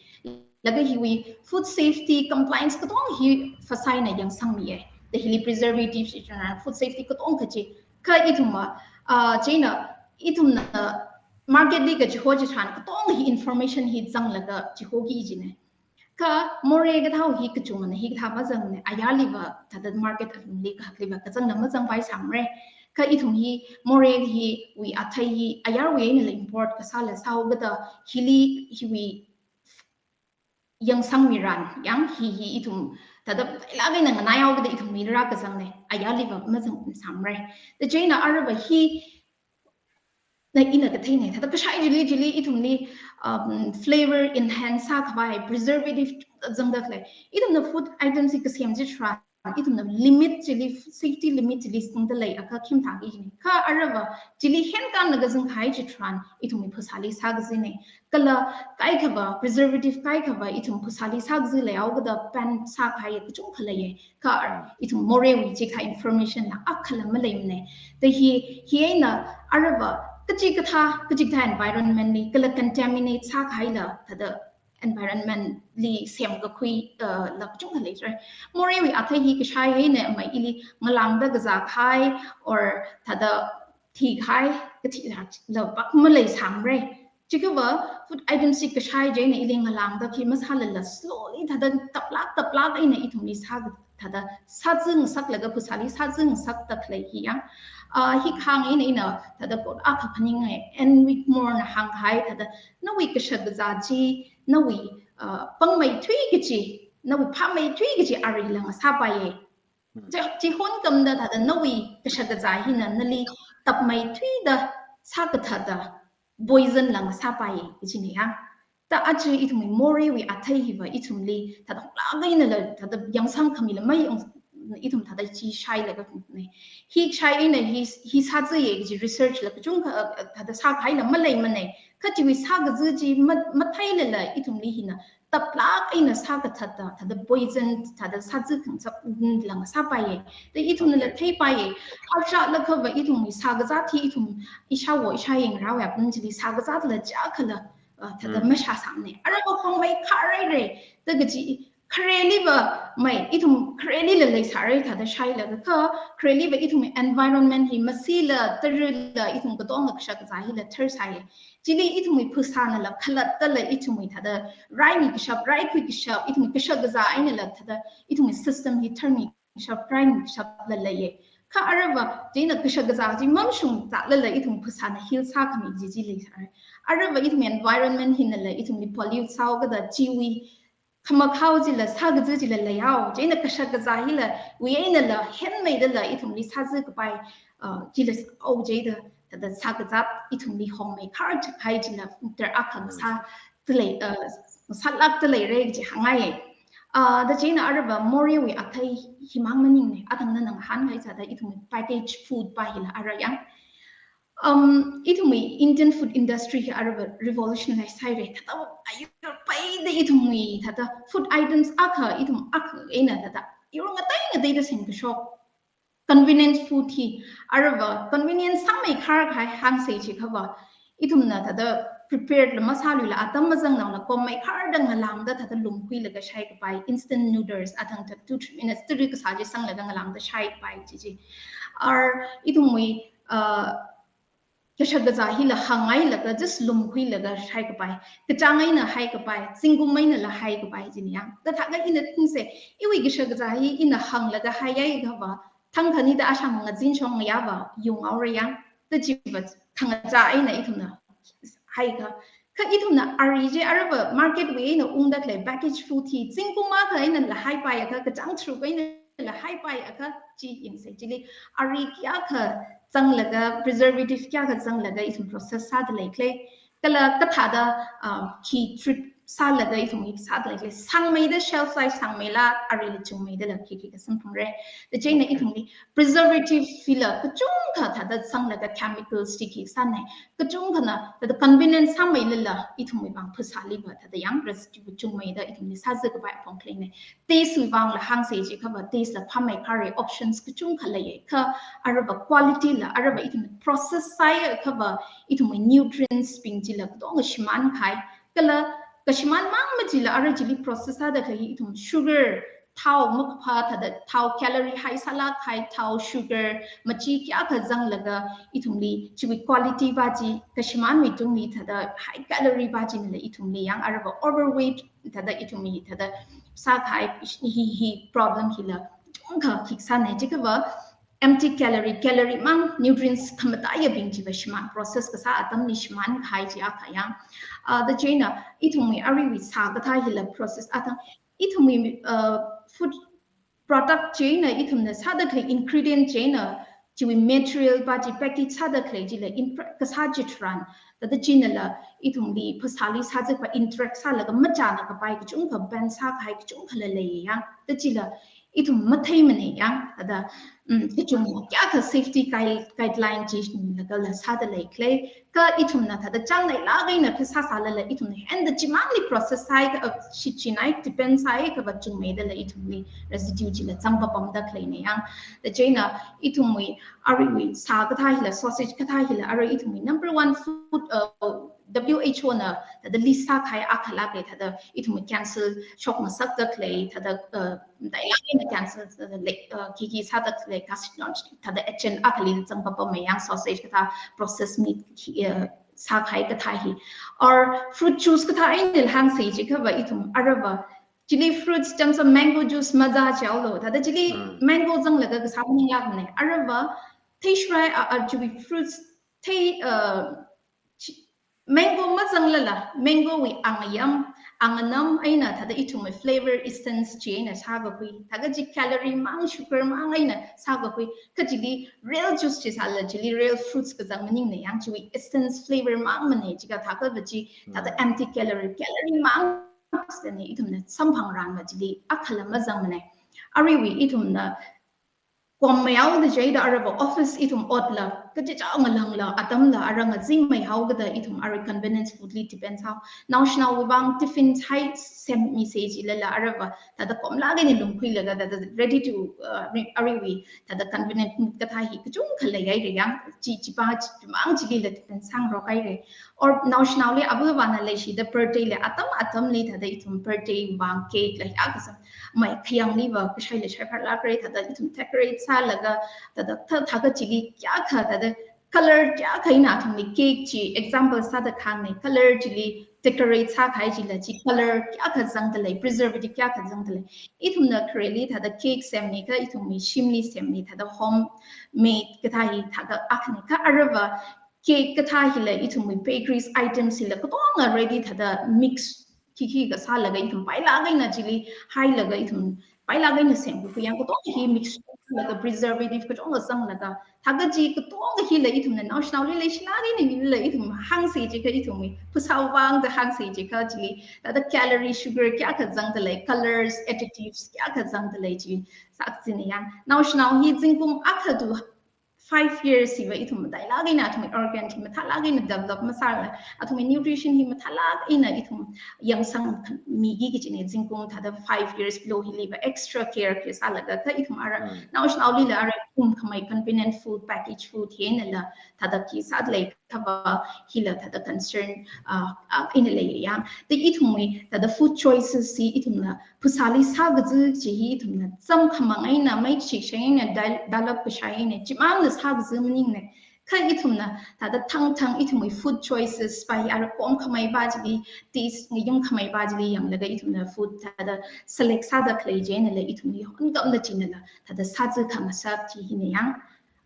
Laga hiwui food safety compliance katonga hi FSSAI na yangsangmiya. Da hili preservative chi chieina food safety katonga kaji. Kha ithumva, uh, chieina ithumna market li kachiho chitharan katonga hi information hi zanglaga chihoki jina. Kha morei kathāwui hi kachungana hikathā mazangna, ayarliva thāda market alungli kahakliva kazangna mazangpai sāmara. Kha ithum hi morei hiwui athei hi ayarwui einala import kasāla sāhaokida hili hiwui yangsangmiran, yang hi hi ithum thāda pailāk eina nganaihaokida ithum mira kazangna, ayarliva mazang sāmara. Da chieina arava hi na ina katheina, thāda kashai chili chili ithumli, um, flavor enhance sākhavai, preservative zangda khalei. Ithumna food items hi kasem chitharan, ithumna limit chili, safety limit chili singda leiakha khim thāki jina. Kha arava chili henkānlaga zangkahai chitharan, ithumwui phasāli sākazina. Kala kaikhava, preservative kaikhava, ithum phasāli sākazi leihaokida ban sākahai kachungkha leiya. Kha ithum moreiwui chikathā information la akhala maleimana. Da hi, hi eina arava kachikathā, kachikathā environment li kala contaminate sākahaila thāda environment li semkakhui, uh, la kachungkha leira. Moreiwui athei hi kashai eina mai ili ngalāngda kazā kahai or thāda thikahai, kathi la pak maleisāmara. Chiakha va food items chi kashai chieina ili ngalāngda khi masālala slowly thāda taplāk taplāk eina ithumli sā thāda sāzāngasaklaga phasāli sāzāngasakda khalei hi yang. Ah, hi kahāng eina ina thāda quote akha phaninga, Enrique More na hāngkahai thāda nawui kashakazā chi, nawui, ah, pangmeithui kaji, nawui phāmeithui kaji arila ngasāpaiya. Chi, chihon kamda thāda nawui kashakazā hina nali tapmeithuida sākathāda poison la ngasāpaiya kajina yang. Ta aja ithumwui morewui athei hiva ithumli thāda lākainala thāda yangsangkhamila mayang, ithum thāda chi shailaga khungnei. Hi shai eina hi, hi sāzāya kaji research la kachungkha, uh, thāda sākahaila maleimanei. Kha chiwui sākazā chi ma-, matheilala ithumli hina taplāk eina sākathāda, thāda poison, thāda sāzākhangasak la ngasāpaiya. Ta ithumnala theipaiya. Aja lakhava ithumwui sākazāt hi ithum ishāwo ishāyingrāwui apam chili sākazātla chakhala, uh, thāda mashāsāmanei. Aruiva hongmeikharhaira. Ta kaji khareliva mai, ithum kharelila leisāra thāda shailaga kha, khareliva ithumwui environment hi masila, tarila, ithum katonga kashakazā hila tharsāya. Chili ithumwui phasānala khalattala ithumwui thāda raimi kashap, raikhui kashap, ithumwui kashakazā einala thāda ithumwui system hi tharmi kashap, raimi kashapla leiya. Kha aruiva chieina kashakazā chi mamashungzālala ithum phasāna heal sākhami kaji chi leisāra. Aruiva ithumwui environment hinala ithumli pollute sāhaokada chiwui khamakhao chila sākazā chila leihao. Chieina kashakazā hila wui einala henmeidala ithumli sāzākapai, uh, chila sāhao chida thāda sākazāt ithumli hongmeikhar chakahai chila tar akha sā talei, uh, sālākda leira kaji hāngngaiya. Uh, da chieina aruiva morewui athei himang maningnei, athang nana ngahānkahai sāda ithumwui packaged food pa hila ara yang. Um, ithumwui Indian food industry hi aruiva revolutionize sāhaira. Thāda ayur peida ithumwui thāda food items akha, ithum akha eina thāda ayur ngatei ngateida semkashok convenience food hi aruiva convenience sangmeikhar kahai hāngsa chiakhava, ithumna thāda prepared la masāluila atam mazangnaola kommeikhar da ngalāngda thāda lumkhuilaga shaikapai instant noodles, athang thāda two, three minutes tari kasā chi sanglaga ngalāngda shaikapai chi chi. Ar ithumwui, uh, kashakazā hila hānghailaga, just lumkhuilaga shaikapai, kachāng eina haikapai, zingkum einala haikapai china yang. Ta thākha ina thinsa, iwui kashakazā hi ina hānglaga haiyai khava, thangkhanida ashang ngazin shong ngayāva yungaora yang. Ta chiva thangkachā eina ithumna haikha. Kha ithumna ari chi aruiva market wui eina ungda khalei packaged food hi zingkum akha einala haipai akha, kachāng tharuk eina la haipai akha chi yangsa chili. Ari kayākha zanglaga, preservative kayākha zanglaga ithum process sāda leikhala. Kala kathāda, um, khi treat sālaga ithum hi sāda leikhala. Sangmeida shelf life sangmeila arila chungmeidala khikhi kasamphangra. Da chieina ithumli preservative hila kachungkha thāda zanglaga chemicals chi khi sānei. Kachungkhana thāda convenience sangmeilala ithumwui vang phasāliva thāda yang residue chungmeida ithumli sāzākapai apong khaleina. Taste wui vangla hāngsa chiakhava, taste la phāmeikhara, options kachungkha leiya. Kha aruiva quality la, aruiva ithum process sāya khava, ithumwui nutrients bing chila katonga shimānkahai. Kala kashimān mang machila arui chili process sāda khalei ithum sugar, thao makaphā thāda, thao calorie high sālāk kahai, thao sugar, machi kayākha zanglaga ithumli chiwui quality pa chi, kashimānwui tungli thāda high calorie pa chinala ithumli yang aruiva overweight thāda ithumwui thāda sākahai hi, hi problem hila kachungkha khikha sānei chiakhava empty calorie, calorie mang nutrients khamataiya bing chiva shimān, process kasā atamli shimānkahai chi akha yang. Ah, da chieina ithumwui aruiwui sā kathā hila process athang ithumwui, uh, food product chieina ithumna sāda khalei ingredient chieina chiwui material pa chi package sāda khalei chila intra-, kasā chitharan, thāda chinala ithumli phasāli sāzākapai interact sālaga machānakapai kachungkha ban sākahai kachungkhala leiya yang. Ta chila ithum matheimanei yang, thāda, um, kachungkha kayākha safety guide-, guideline chi ninglaga la sāda leikhala. Kha ithumna thāda chāngnei lākaina khi sāsālala ithumna henda chimangli process sāi kha, uh, shichinai depend sāi khava chungmeidala ithumli residue chila zangpapamda khaleina yang. Da chieina ithumwui aruiwui sā kathā hila, sausage kathā hila arui ithumwui number one food, uh, W H O na thāda list sākahai akhala khalei thāda ithumwui cancer shokngasakda khalei thāda, uh, dailāng eina cancer, uh, like, uh, khikhi sāda khalei carcinogen thāda agent akhali zangpapamei yang sausage kathā processed meat khi, uh, sākahai kathā hi. Or fruit juice kathā eina hāngsa jiakhava ithum aruiva chili fruits terms of mango juice mazā jihaolu. Thāda chili Mm. mango zanglaga kasā maninglākmana. Aruiva theishurei a, a chiwui fruits thei, uh, chi-, mango mazanglala, mango wui angayam, anganam eina thāda ithumwui flavor essence chi eina sākakhui. Thākha chi calorie mang, sugar mang eina sākakhui. Kha chili real juice chi sālala chili real fruits kazang maningna yang, chiwui essence flavor mangmana jiakha thākhava chi thāda Mm. empty calorie, calorie mang sāna ithumna samphangrangla chili akhala mazangmana. Aruiwui ithumna kuam mayao da jida aruiva office ithum otla, kachichā ngalāngla, atamla arui ngazin maihaokida ithum arui convenience food li depend sāhao. Naoshinaowui vang tiffin hai semmise jilala aruiva thāda kuamlāk eina lungkhuilaga thāda ready to, uh, re-, aruiwui thāda convenient food kathā hi kachungkha leihaira yang, chi, chipa, chimang chilila depend sāngarokhaira. Or naoshinaoli avāvana leishida birthday li atam atamli thāda ithum birthday vang cake la ya kasā mai khayangliva kashaila shaiphar lākra, thāda ithum decorate sālaga, thāda thā, thākha chili kayākha, thāda color kayākha eina athumli cake chi example sāda kahāngna, color chili decorate sākahai chila chi color kayākha zangdalei, preservative kayākha zangdalei. Ithumna khareli thāda cake semnikha ithumwui shimli semni, thāda homemade kathā hi thākha akhana. Kha aruiva cake kathā hila ithumwui bakeries items hila katonga ready thāda mix khikhi kasālaga ithum pailāk eina chili hailaga ithum pailāk eina semkakhui yang, katonga hi mix sālaga preservative katonga zanglaga, thākha chi katonga hila ithumna naoshinaoli leishilāk eina hila ithum hāngsa jiakha ithumwui phasāwui vang da hāngsa jiakha chili thāda calorie, sugar kayākha zangdalei, colors, additives kayākha zangdalei chi sākazina yang. Naoshinao hi zingkum akha to five years hiva ithum matailāk eina athumwui organ hi mathālāk eina develop masāla, athumwui nutrition hi mathālāk eina ithum yangsangmiki kajina. Zingkum thāda five years below hiliva extra care kasālaga, kha ithum arui Mm. naoshinaolila arui kumkhamei convenient food, package food hi einala thāda khi sādalei, thāva hila thāda concern, uh, uh, eina leiya yang. Da ithumwui thāda food choices hi ithumna phasāli sākaza chi hi ithumna zam khamang eina, mei shikshang eina, dal-, dalap kashai eina, chimangna sākaza maningna. Kha ithumna thāda thangthang ithumwui food choices pa hi arui kuamkhamei pa chili, taste ngayungkhamei pa chili yanglaga ithumna food thāda select sāda khalei chi einala ithumli honkamna chinala thāda sāza khangasak chi hina yang.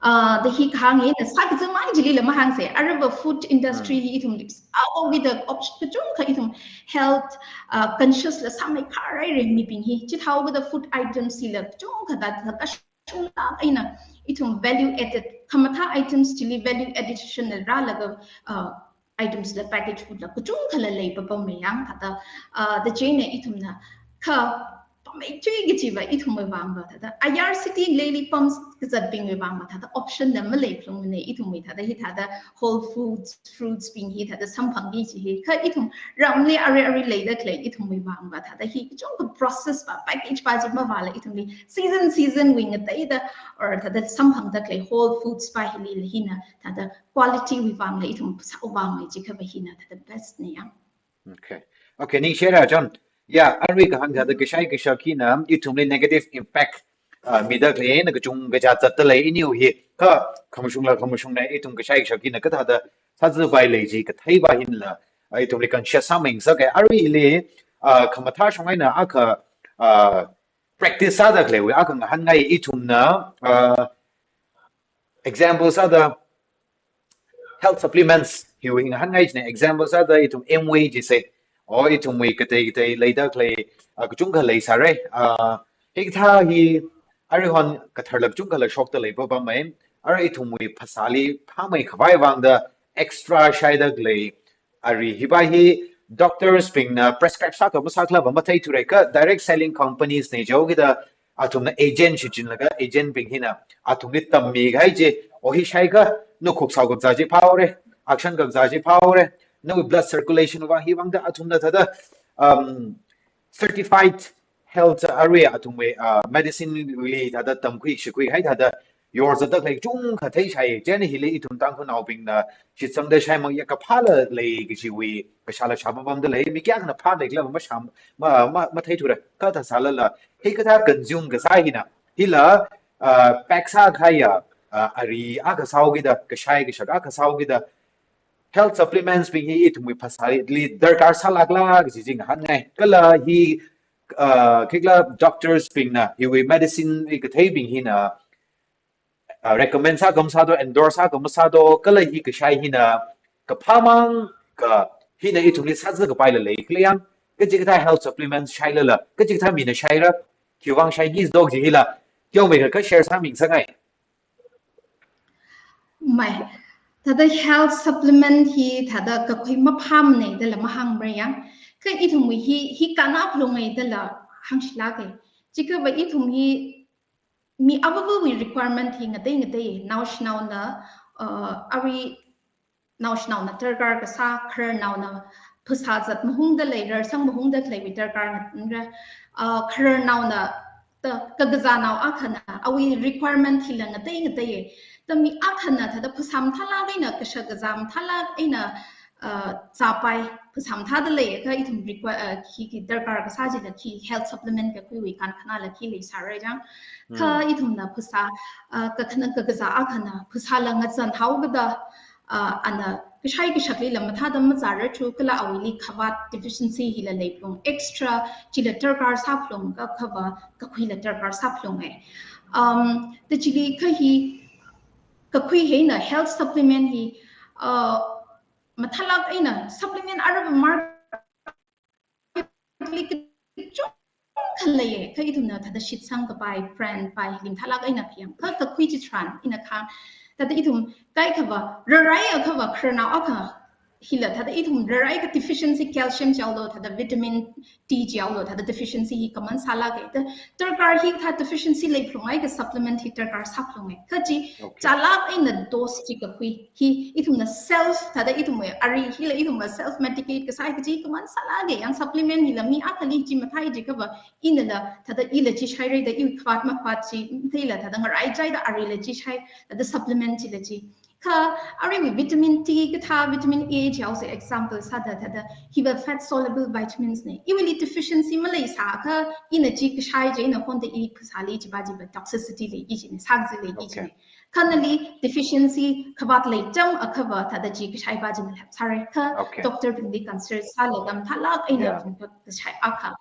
Uh, da hi kahāng eina sākaza mang chilila mahāngsa. Aruiva food industry Mm. hi ithum lips awo with the option kachungkha ithum health, uh, conscious la sāmeikharhaira mibing hi. Chithāhaokida food items hila kachungkha thāda kashunglāk eina ithum value added, khamathā items chili value addition la rālaga, uh, items la package food la kachungkhala leipapamma yang thāda, uh, da chieina ithumna kha pammeithui kajiva ithumwui vangva thāda ayar city leili pamkazatbingwui vangva thāda option la maleiphalungmana. Ithumwui thāda hi thāda whole foods, fruits bing hi thāda samphangki kaji hi. Kha ithum ramli arui arui leida khalei ithumwui vangva thāda hi kachungkha process pa, package pa chi mavāla ithumli season season wui ngateida or thāda samphangda khalei whole foods pa hilila hina thāda quality wui vangla ithum phasāwui vangla jiakhava hina thāda best na yang. Okay. Okay, ningshira chon. Ya, arui kahāng thāda kashai kashak hina ithumli negative impact, uh, mida khalei eina kachungkha zatdalei iniu hi. Kha khamashungla khamashungna ithum kashai kashak hina kathāda sāzapai lei chi kathei pa hinala, uh, ithumli conscious sāmeingasaka. Aruili, uh, khamathā shong eina akha, uh, practice sāda khaleiwui akha ngahānngai ithumna, uh, example sāda health supplements hiwui ngahānngai china, example sāda ithum Amway jisa, o ithumwui katei katei leida khalei, uh, kachungkha leisāra. Uh, hikathā hi aruihon katharla kachungkhala shokda leipapamma. Arui ithumwui phasāli phāmeikhavai vangda extra shaida khalei ari hi pa hi doctors bingna prescribe sākha masākhala pa matheithura, kha direct selling companies na jihaokida athumna agent shichinlaga agent bing hina athumli tammikahai chi, o hi shaikha nakhuk sao kazā chi phāhaora, akshan kazā chi phāhaora, nawui blood circulation vang hi vangda athumna thāda, um, certified health arui athumwui, uh, medicine li thāda tamkhui shikhuihai thāda yorzatda khalei kachungkha theishai. Chieina hili ithum Tangkhulnaobingna shitsangda shaimang ya kaphāla lei kajiwui kashāla shāpapamdalei, mi kayākhana phālei khala mashā, ma, ma, matheithura. Kathā sālala hikathā consume kasā hina, hila, uh, pack sākahaiya, uh, ari akha sāhaokida, kashai kashak akha sāhaokida, health supplements bing hi ithumwui phasāli darkar sālākla kaji chi ngahānngai. Kala hi, uh, khikla doctors bingna, hiwui medicine wui katheibing hina, uh, recommend sā kamasā do, endorse sā kamasā do, kala hi kashai hina kaphāmang ka hina ithumli sāzā kapaila leikhala yang, kachikathā health supplements shailala, kachikathā mina shaira, khiwuivang shaiki do kaji hila, teomeikha kha share sāmi ngasakngai. Mai, thāda health supplement hi thāda kakhui maphāmana dala mahāngmara yang. Kha ithumwui hi, hi kannaphalunga dala hāngshilāka. Chiakha va ithum hi mi avāvawui requirement hi ngatei ngatei, naoshinaona, uh, arui naoshinaona darkar kasā, khararnaona phasā zat mahungda lei, rarsang mahungda khaleiwui darkar ngateinra, uh, khararnaona, ta, kakazānao akhana, awui requirement hila ngatei ngatei. Ta mi akhana thāda phasā mathālāk eina, kashak kazā mathālāk eina, uh, zāpai, phasā mathāda leiakha ithum require, uh, khi, khi darkar kasā chila khi health supplement kakhuiwui kankhana la khi leisāra chang. Kha Hmm. ithumna phasā, uh, kakhana kakazā akhana phasāla ngazanhaokida, uh, ana kashai kashaklila mathāda mazāra chu kala awuili khavāt deficiency hila leiphalung, extra chila darkar sāphalung, kakhava kakhuila darkar sāphalunga. Um, ta chili kha hi kakhui hi eina health supplement hi, uh, mathālāk eina supplement arava market li kachungkha leiya, kha ithumna thāda shitsang kapai, brand pai, hili mathālāk eina phayang, kha kakhui chitharan ina kha, thāda ithum kaikhava, raraiakhava, khararnao akha hila thāda ithum raraikha deficiency calcium jihaolo, thāda vitamin D jihaolo, thāda deficiency hi common sālāka. Ta darkar hikathā deficiency leiphalunghaiakha supplement hi darkar sāphalunga. Kha chi Okay. chālāk eina dose chi kakhui hi ithumna self, thāda ithumwui ari hila ithumna self medicate kasā kaji common sālāka. Yang supplement hila mi akhali chi mathei jiakhava inala thāda ila chi shaira da iwui khavāt makhavāt chi matheila thāda ngaraichaida arila chi shai, thāda supplement chila chi. Kha aruiwui vitamin D kathā, vitamin A jihaosa example sāda thāda hiva fat soluble vitamins na. Iwuili deficiency maleisāakha ina chi kashai chieina honda i phasāli chiva chiva toxicity leiki china, sākazā leiki Okay. china. Kha nali deficiency khavāt leicham akhava thāda chi kashaiva chi malap sāra, kha Okay. doctor bingli consult sālaga mathālāk eina Yeah. phungkashai akha.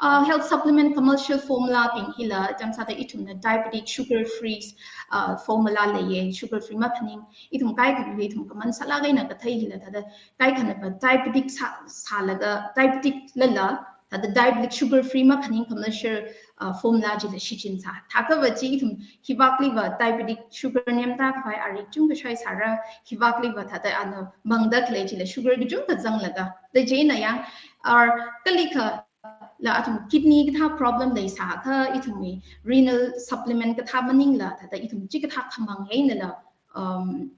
Uh, health supplement commercial formula bing hila, chānsāda ithumna diabetic sugar free, uh, formula leiya, sugar free maphaning, ithum kaikhana ithum common sālāk eina kathei hila thāda kaikhanava diabetic sā, sālaga diabetic lala, thāda diabetic sugar free maphaning commercial, uh, formula chila shichinsā. Thākhava chi ithum hivākliva diabetic sugar nemda khavai ari chungkha shaisāra, hivākliva thāda ana mangda khalei chila sugar kachungkha zanglaga. Da chieina yang, or kalikha la athum kidney kathā problem leisāakha ithumwui renal supplement kathā maningla, thāda ithum chikathā khamang einala, um,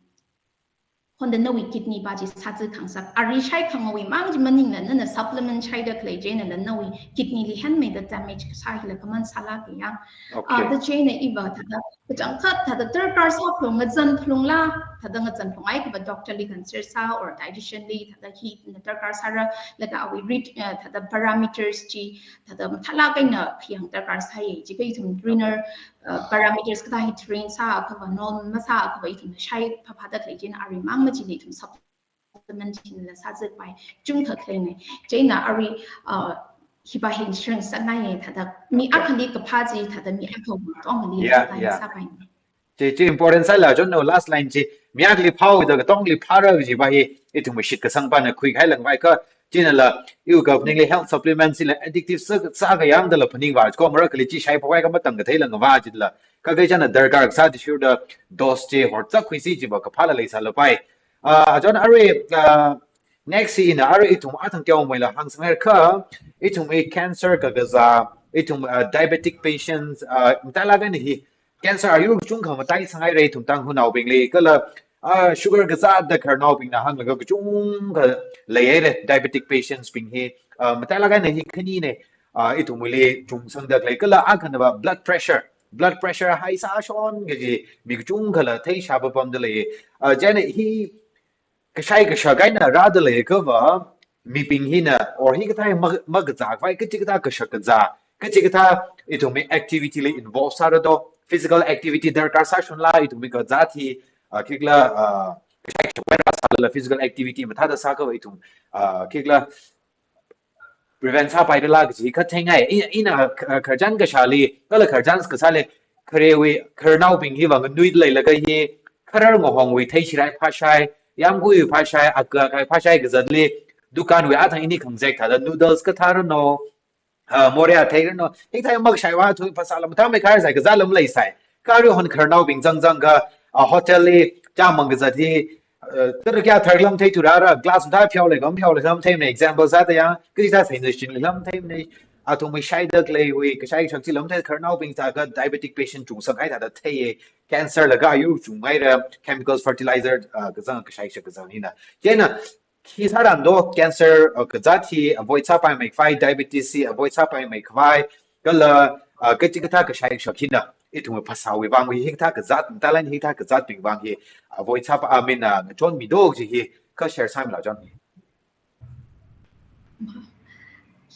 honda nawui kidney va chi sāzā khangasak. Ari shai khangawui mang chi maningla, nana supplement shaida khalei chieinala nawui kidney li henmeida damage kasā hila common sālāka yang. Okay. Ah, da chieina iva thāda kachangkhat thāda darkar sāphalung, ngazanphalungla, thāda ngazanphalunghaiakhava doctor li consult sā or dietitian li thāda hina darkar sāra, laga awui rit, eh, thāda parameters chi thāda mathālāk eina khayang darkar sāya. Chiakha ithum renal, uh, parameters kathā hi train sāakhava, normal masāakhava ithumna shai phāphāda khalei chieina ari mang machili ithum supplement chinala sāzāpai chungkha khaleina. Chieina ari, uh, hiva hi insurance sāngaiya thāda mi Okay. akhali kaphā chi thāda mi akhawui katongali Yeah, kaphā yeah. sāpaina. Chi, chi important sāla chon no last line chi, mi akhali phāhaoda katongli phāra kajiva hi ithumwui shitkasangpana khuikahai langvai kha, chinala iwui kaphaningli health supplements hila addictive sā, sākayāngdala phaningva, ko mara kali chi shai phākhavai kha matang kathei langva chila. Kha kei chana darkar kasā chi shurda dose chi hortsak khuisi chiva kaphāla leisālapai. Ah, chon arui, ah, next hi ina arui ithum athang teomeila hāngsanghaira kha, ithumwui cancer kakazā, ithum, ah, diabetic patients, ah, mathālāk eina hi cancer ayur kachungkha mataisanghaira ithum Tangkhulnaobingli, kala, ah, sugar kazāda khararnaobingna hānglaga kachungkha leihaira diabetic patients bing hi, ah, mathālāk eina hi khanina, ah, ithumwuili chungsangda khalei, kala akhanava blood pressure, blood pressure high sāshon kaji mi kachungkhala theishā papamda lei. Ah, chieina hi kashai kashak eina rāda leiakhava, mibing hina, or hikathā hi ma, makazā khavai kachikathā kashak kazā, kachikathā ithumwui activity li involve sāra do, physical activity darkar sāshonla, ithumwui kazāt hi, ah, khikla, ah, kashai kashak eina rāsā kala physical activity mathāda sākha ithum, ah, khikhala prevent sāpaidala kaji khatheingai. I, ina, ah, khararchan kashāli, kala khararchan kasāli, kharewui, khararnaobing hiva nganuida leilaga hi, kharar ngahongwui theishirai phāshai, yamguiwui phāshai, aka kai phāshai kazatli, dukanwui athang ini khangazek thāda noodles kathā rano, ah, morei athei rano, hikathā makashaiva thu phasāla mathāmeikha sai kazatla maleisai. Kha arihon khararnaobing zangzangkha, ah, hotel li, chāmang kazat hi, ah, tara kayā tharla matheithura, glass mathā pheola, gam pheola matheimana, example sāda yang, kachithā sāsai nation la matheimana, athumwui shaida khaleiwui, kashai kashak chila mathei khararnaobing sākha diabetic patient chungsanghai thāda theiya, cancer laga ayur chungngaira, chemicals fertilizer, ah, kazang kashai kashak kazang hina. Chieina, khi sāran do cancer, uh, kazat hi avoid sāpaimeikhavai, diabetes hi avoid sāpaimeikhavai, kala, uh, kachikathā kashai kashak hina, ithum phasāwui vang hi hikathā kazat, matalan hikathā kazatbing vang hi avoid sāpai, I mean, uh, ngachonmido kaji hi kha share sāmilo chon.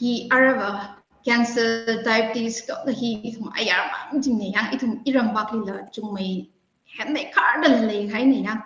Hi arava cancer, diabetes kala hi ithum ayarmang chingna yang ithum iramvaklila chungmei henmeikharda leikahaina yang.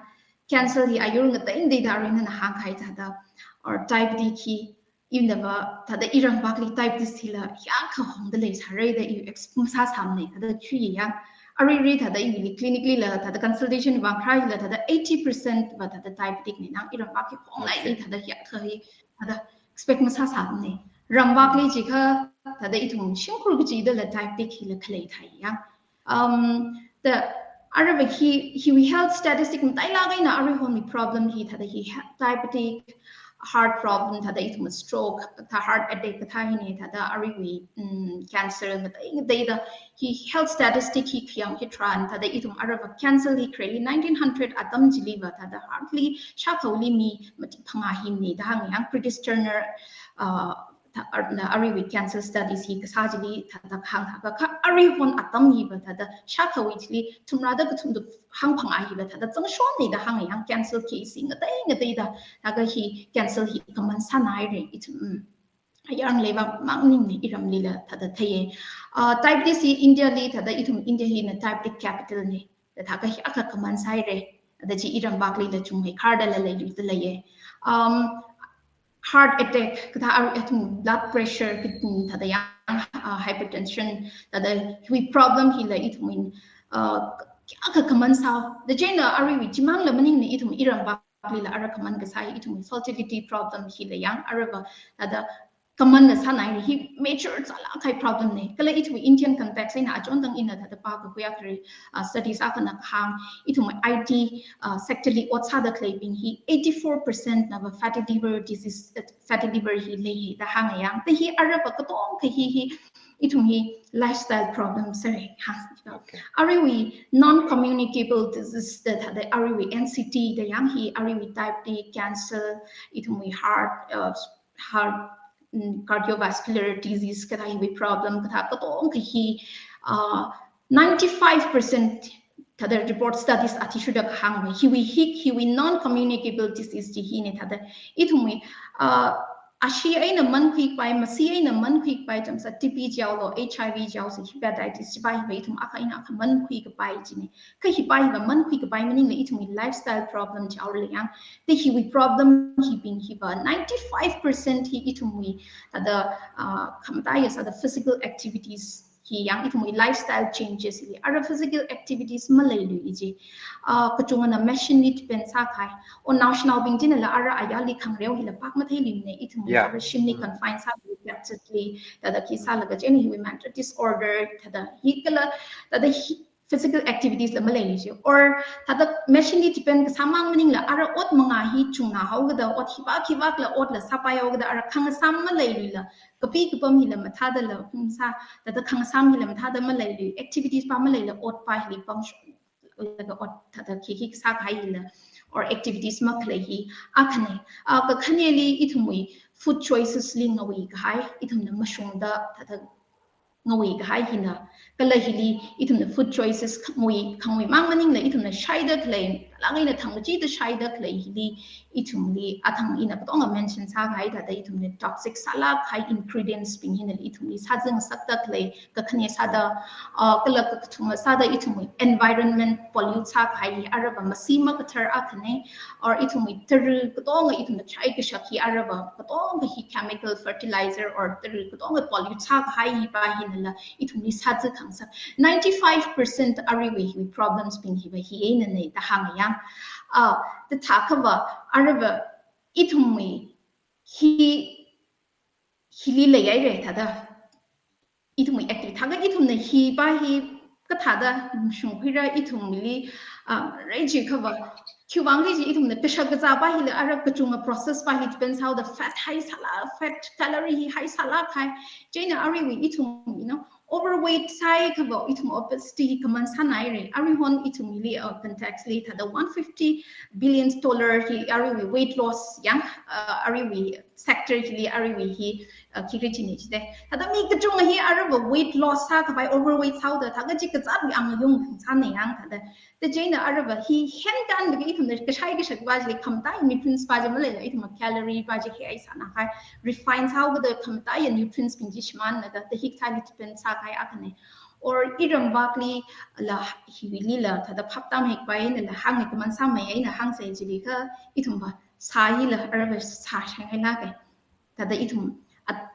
Cancer hi ayur ngateida arui nana hāngkahai thāda, or diabetic hi, ina va thāda iramvakli diabetes hila hiyākha hongda leisāra da i ex-, masāsāmana thāda khui yang. Aruirui thāda ili clinic lila thāda consultation vang kharā hila thāda eighty percent va thāda diabetic na yang, iramvakli hongngai, okay, thāda hiyākha hi thāda expect masāsāmana. Ramvakli jiakha thāda ithum shimkhur kachidala diabetic hila khalei thai yang. Um, the arava hi, hiwui health statistic matailāk eina aruihonwui problem hi thāda hi he-, diabetic, heart problem, thāda ithum stroke, thāda heart attack kathā hina, thāda aruiwui, um, cancer ngateida, ngateida hi health statistic hi khayang hitharan, thāda ithum arava cancer hi khareli nineteen hundred atam chiliva thāda hardly shākhaoli mi mati phangā hina da hānga yang. Prentice Turner, uh, thā-, ar-, na aruiwui cancer studies hi kasā chili thāda hāngakha, kha aruihon atam hiva thāda shākhaowui chili thumrāda kathum da hangphangā hiva thāda zangshonna da hānga yang. Cancer case hi ngatei ngateida, laga hi cancer hi common sānāhaira ithum, mm, ayarngaleiva mang maningna iramlila thāda theiya. Uh, diabetes hi India li thāda ithum India hina diabetic capital na, thāda hiyākha common sāhaira, thāda chi iramvaklila chungmeikharda leilui da leiya. Um, heart attack, kathā ar-, athum blood pressure, kathum thāda yang, uh, hypertension, thāda hiwui problem hila ithumwui, uh, hiyākha common sā. Da chieina aruiwui chimangla maningna ithum iramvaklila ara common kasā hi ithumwui fertility problem hila yang, arava thāda common na sānāhaira, hi major sālāk kahai problem na. Kala ithumwui Indian context eina achon tang ina thāda pākakhuiya khareli, uh, studies akhana kahāng, ithumwui I T, uh, sector li ot sāda khaleibing hi eighty-four percent nava fatty liver disease, uh, fatty liver hi leiya da hānga yang. Thāda hi arava katongkha hi hi ithum hi lifestyle problem sāra ha. Okay. Aruiwui non-communicable disease da thāda aruiwui N C D da yang hi aruiwui diabetes, cancer, ithumwui heart, uh, heart, mm, cardiovascular disease kathā hiwui problem kathā katongkha hi, uh, ninety-five percent thāda report studies athishurda kahāngna, hiwui hi, hiwui non-communicable disease chi hina thāda ithumwui, uh, ashee eina mankhuikapai, masi eina mankhuikapai, chānsā T B jihaolo, H I V jihaosa, hepatitis jipa hiva ithum akha eina akha mankhuikapai china. Kha hipa hiva mankhuikapai maningla ithumwui lifestyle problem jihaola yang. Thāda hiwui problem hibing hiva ninety-five percent hi ithumwui thāda, uh, khamataiya sāda physical activities hi yang, ithumwui lifestyle changes hi. Ara physical activities maleilui ji. Uh, kachungana machine li depend sākahai. O naoshinaobing chinala ara ayarli khangareo hila pak matheiluimana, ithumwui, yeah, ara shimli, mm, confine sālui, gadget li, thāda khi sālaga chieina hiwui mental disorder, thāda hi kala, thāda hi physical activities la maleilui ji. Or thāda machine li depend kasāmang maningla ara ot mangā hi chungnā haokida, ot hiva khivakla otla sāpai haokida, ara khangasām maleiluila, kapi kapam hila mathādala, hmm, sā, thāda khangasām hila mathāda maleilui, activities pa maleila, ot pa hili pamshonlaga ot thāda khikhi sākahai hila, or activities makhalei hi akhana. Ah, kakhaneli ithumwui food choices li ngaweikahai, ithumna mashungda thāda ngaweikahai hina, kala hili ithumna food choices khangawei, khangaweimang maningla ithumna shaida khalei Lāng ina thang chi da shaida khalei hili, ithumli, athang ina katonga mention sākahai thāda ithumli toxic sālākkahai ingredients bing hina ithumli sāzang sakda khalei, kakhane sāda, uh, kala kakathuma sāda ithumwui environment pollute sākahai hi arava masi makathar akhane, or ithumwui tara katonga ithumna chai kashak hi arava katonga hi chemical fertilizer or tara katonga pollute sākahai hi pa hinala ithumli sāzi khangsak. Ninety-five percent aruiwui hi problems bing hi va hi einanei da hānga yang. Ah, da thākha va arava ithumwui hi, hili leihaira thāda. Ithumwui active thākha ithumna hi pa hi kathāda shungkhuira ithumli, ah, rai jiakha va. Khiwuivang rai ji ithumna kashak kazā pa hila ara kachunga process pa hi depend sāhaoda fat high sālāk, fat calorie hi high sālākkahai. Chieina aruiwui ithum, you know, overweight sāhaiakha va ithum obesity hi kaman sānaira. Aruihon ithumli, uh, context li thāda one fifty billion dollar hi aruiwui weight loss yang, uh, aruiwui sector hili aruiwui hi, uh, khikha chine chide. Thāda mi kachunga hi arava weight loss sākhavai overweight sāhaoda thākha chi kazātwui ang yung sāna yang thāda. Da chieina arava hi hen kan da ithumna kashai kashak pa chili khamataiya nutrients pa chi maleila ithumna calorie pa chi high sānakahai, refine sāhaokida khamataiya nutrients bing chi shimānlaga da hikathāli depend sākahai akhane. Or iramvakli la hiwuili la thāda phaptam hek pa einala hānga kaman sāmei eina hāngsei chili kha ithum va sā hila arava sā shanghailāka. Thāda ithum at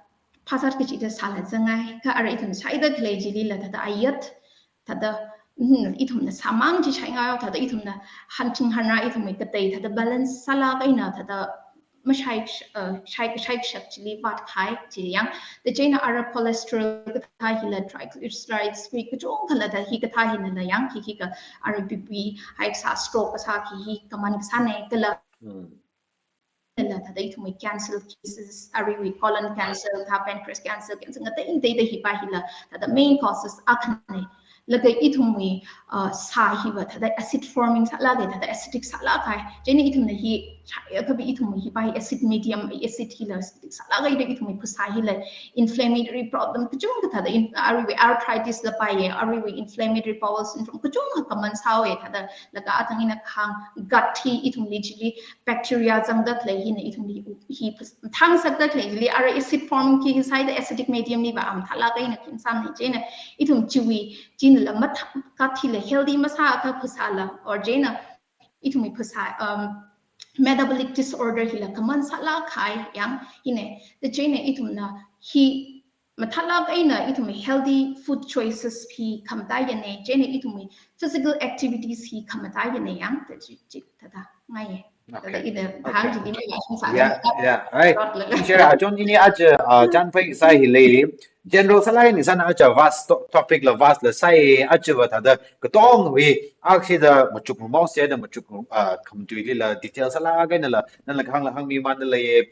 phasat kachida sāla zangai, kha ara ithum shaida khalei chilila thāda ayat, thāda, mm, ithumna sāmang chi shaingai, thāda ithumna hanching hanra ithumwui katei, thāda balance sālāk eina, thāda mashai, uh, shai, shai kashak chili vātkahai chi yang. Da chieina ara cholesterol kathā hila triglycerides wui kachungkhala da hikathā hinala yang, hi hika ara B P high sā, stroke kasā hi hi kaman kasāna kala. Mm. Nala thāda ithumwui cancer cases, aruiwui colon cancer, thā pancreas cancer, cancer ngatei ngateida hi pa hila thāda main causes akhane. Laga ithumwui, uh, sā hi va thāda acid forming sālāka, thāda acidic sālākkahai. Chieina ithumna hi, shai akha va ithumwui hi pa hi acid medium, acid hila acidic sālākhaida ithumwui phasā hila inflammatory problem kachungkha thāda in, aruiwui arthritis la paiya, aruiwui inflammatory bowel syndrome kachungkha kaman sāhaowa thāda. Laga athang ina kahāng gut hi ithumli chili bacteria zangda khalei hina ithumli hi phas-, thang sakda khalei chili ara acid form khi sāhaida acidic medium li va mathālāk eina khi sāmana chieina ithum chiwui chinala mathā, gut hila healthy masāakha phasāla or chieina ithumwui phasā, um, metabolic disorder hila kaman sālākkahai yang hine. Da chieina ithumna hi mathālāk eina ithumwui healthy food choices hi khamataiyane, chieina ithumwui physical activities hi khamataiyane yang, thāda chi, chi, thāda ngaiye. Thāda Okay. ina Okay. hāng chi ni mai la shung sā Yeah, na. Yeah. Ai, Dot la. Share a chon ini aja, uh, chānphai sā hili. General sālāk eina sāna aja vast to-, topic la vast la sāi aja va thāda katongwui akhida machuk mamo sāda machuk, uh, khamatuilila detail sālāk einala nala kahāngla hāngmimanalei.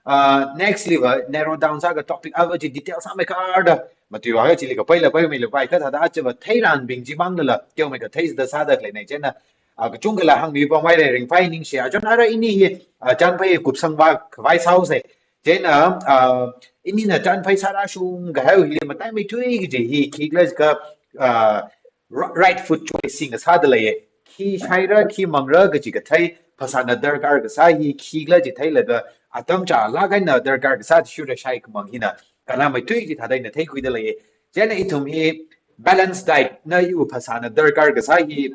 Uh, next li va narrow down sāka topic ava chi detail sāmeikharda matuiwa chili kapaila paimeila pai kha thāda aja va theiranbing chimang lala teomeikha theida sāda khaleina chieina, uh, kachungkhala hāngmi pamhaira ringphai ningshi. Achon ara ini hi, uh, chānphai kupsang va khavai sāhaosei. Chieina, uh, inina chānphai sāra shungkahai hili mataimeithui kaji hi khikhala kha, uh, ri-, right food choice hi ngasāda leiye. Khi shaira, khi mangra kaji kathei, phasāna darkar kasā hi khikhala chi theilaga, atam chālāk eina darkar kasā chi shura shaikhamang hina kannāmeithui chi thāda ina theikhuida leiye. Chieina ithum hi balanced diet na iwui phasāna darkar kasā hi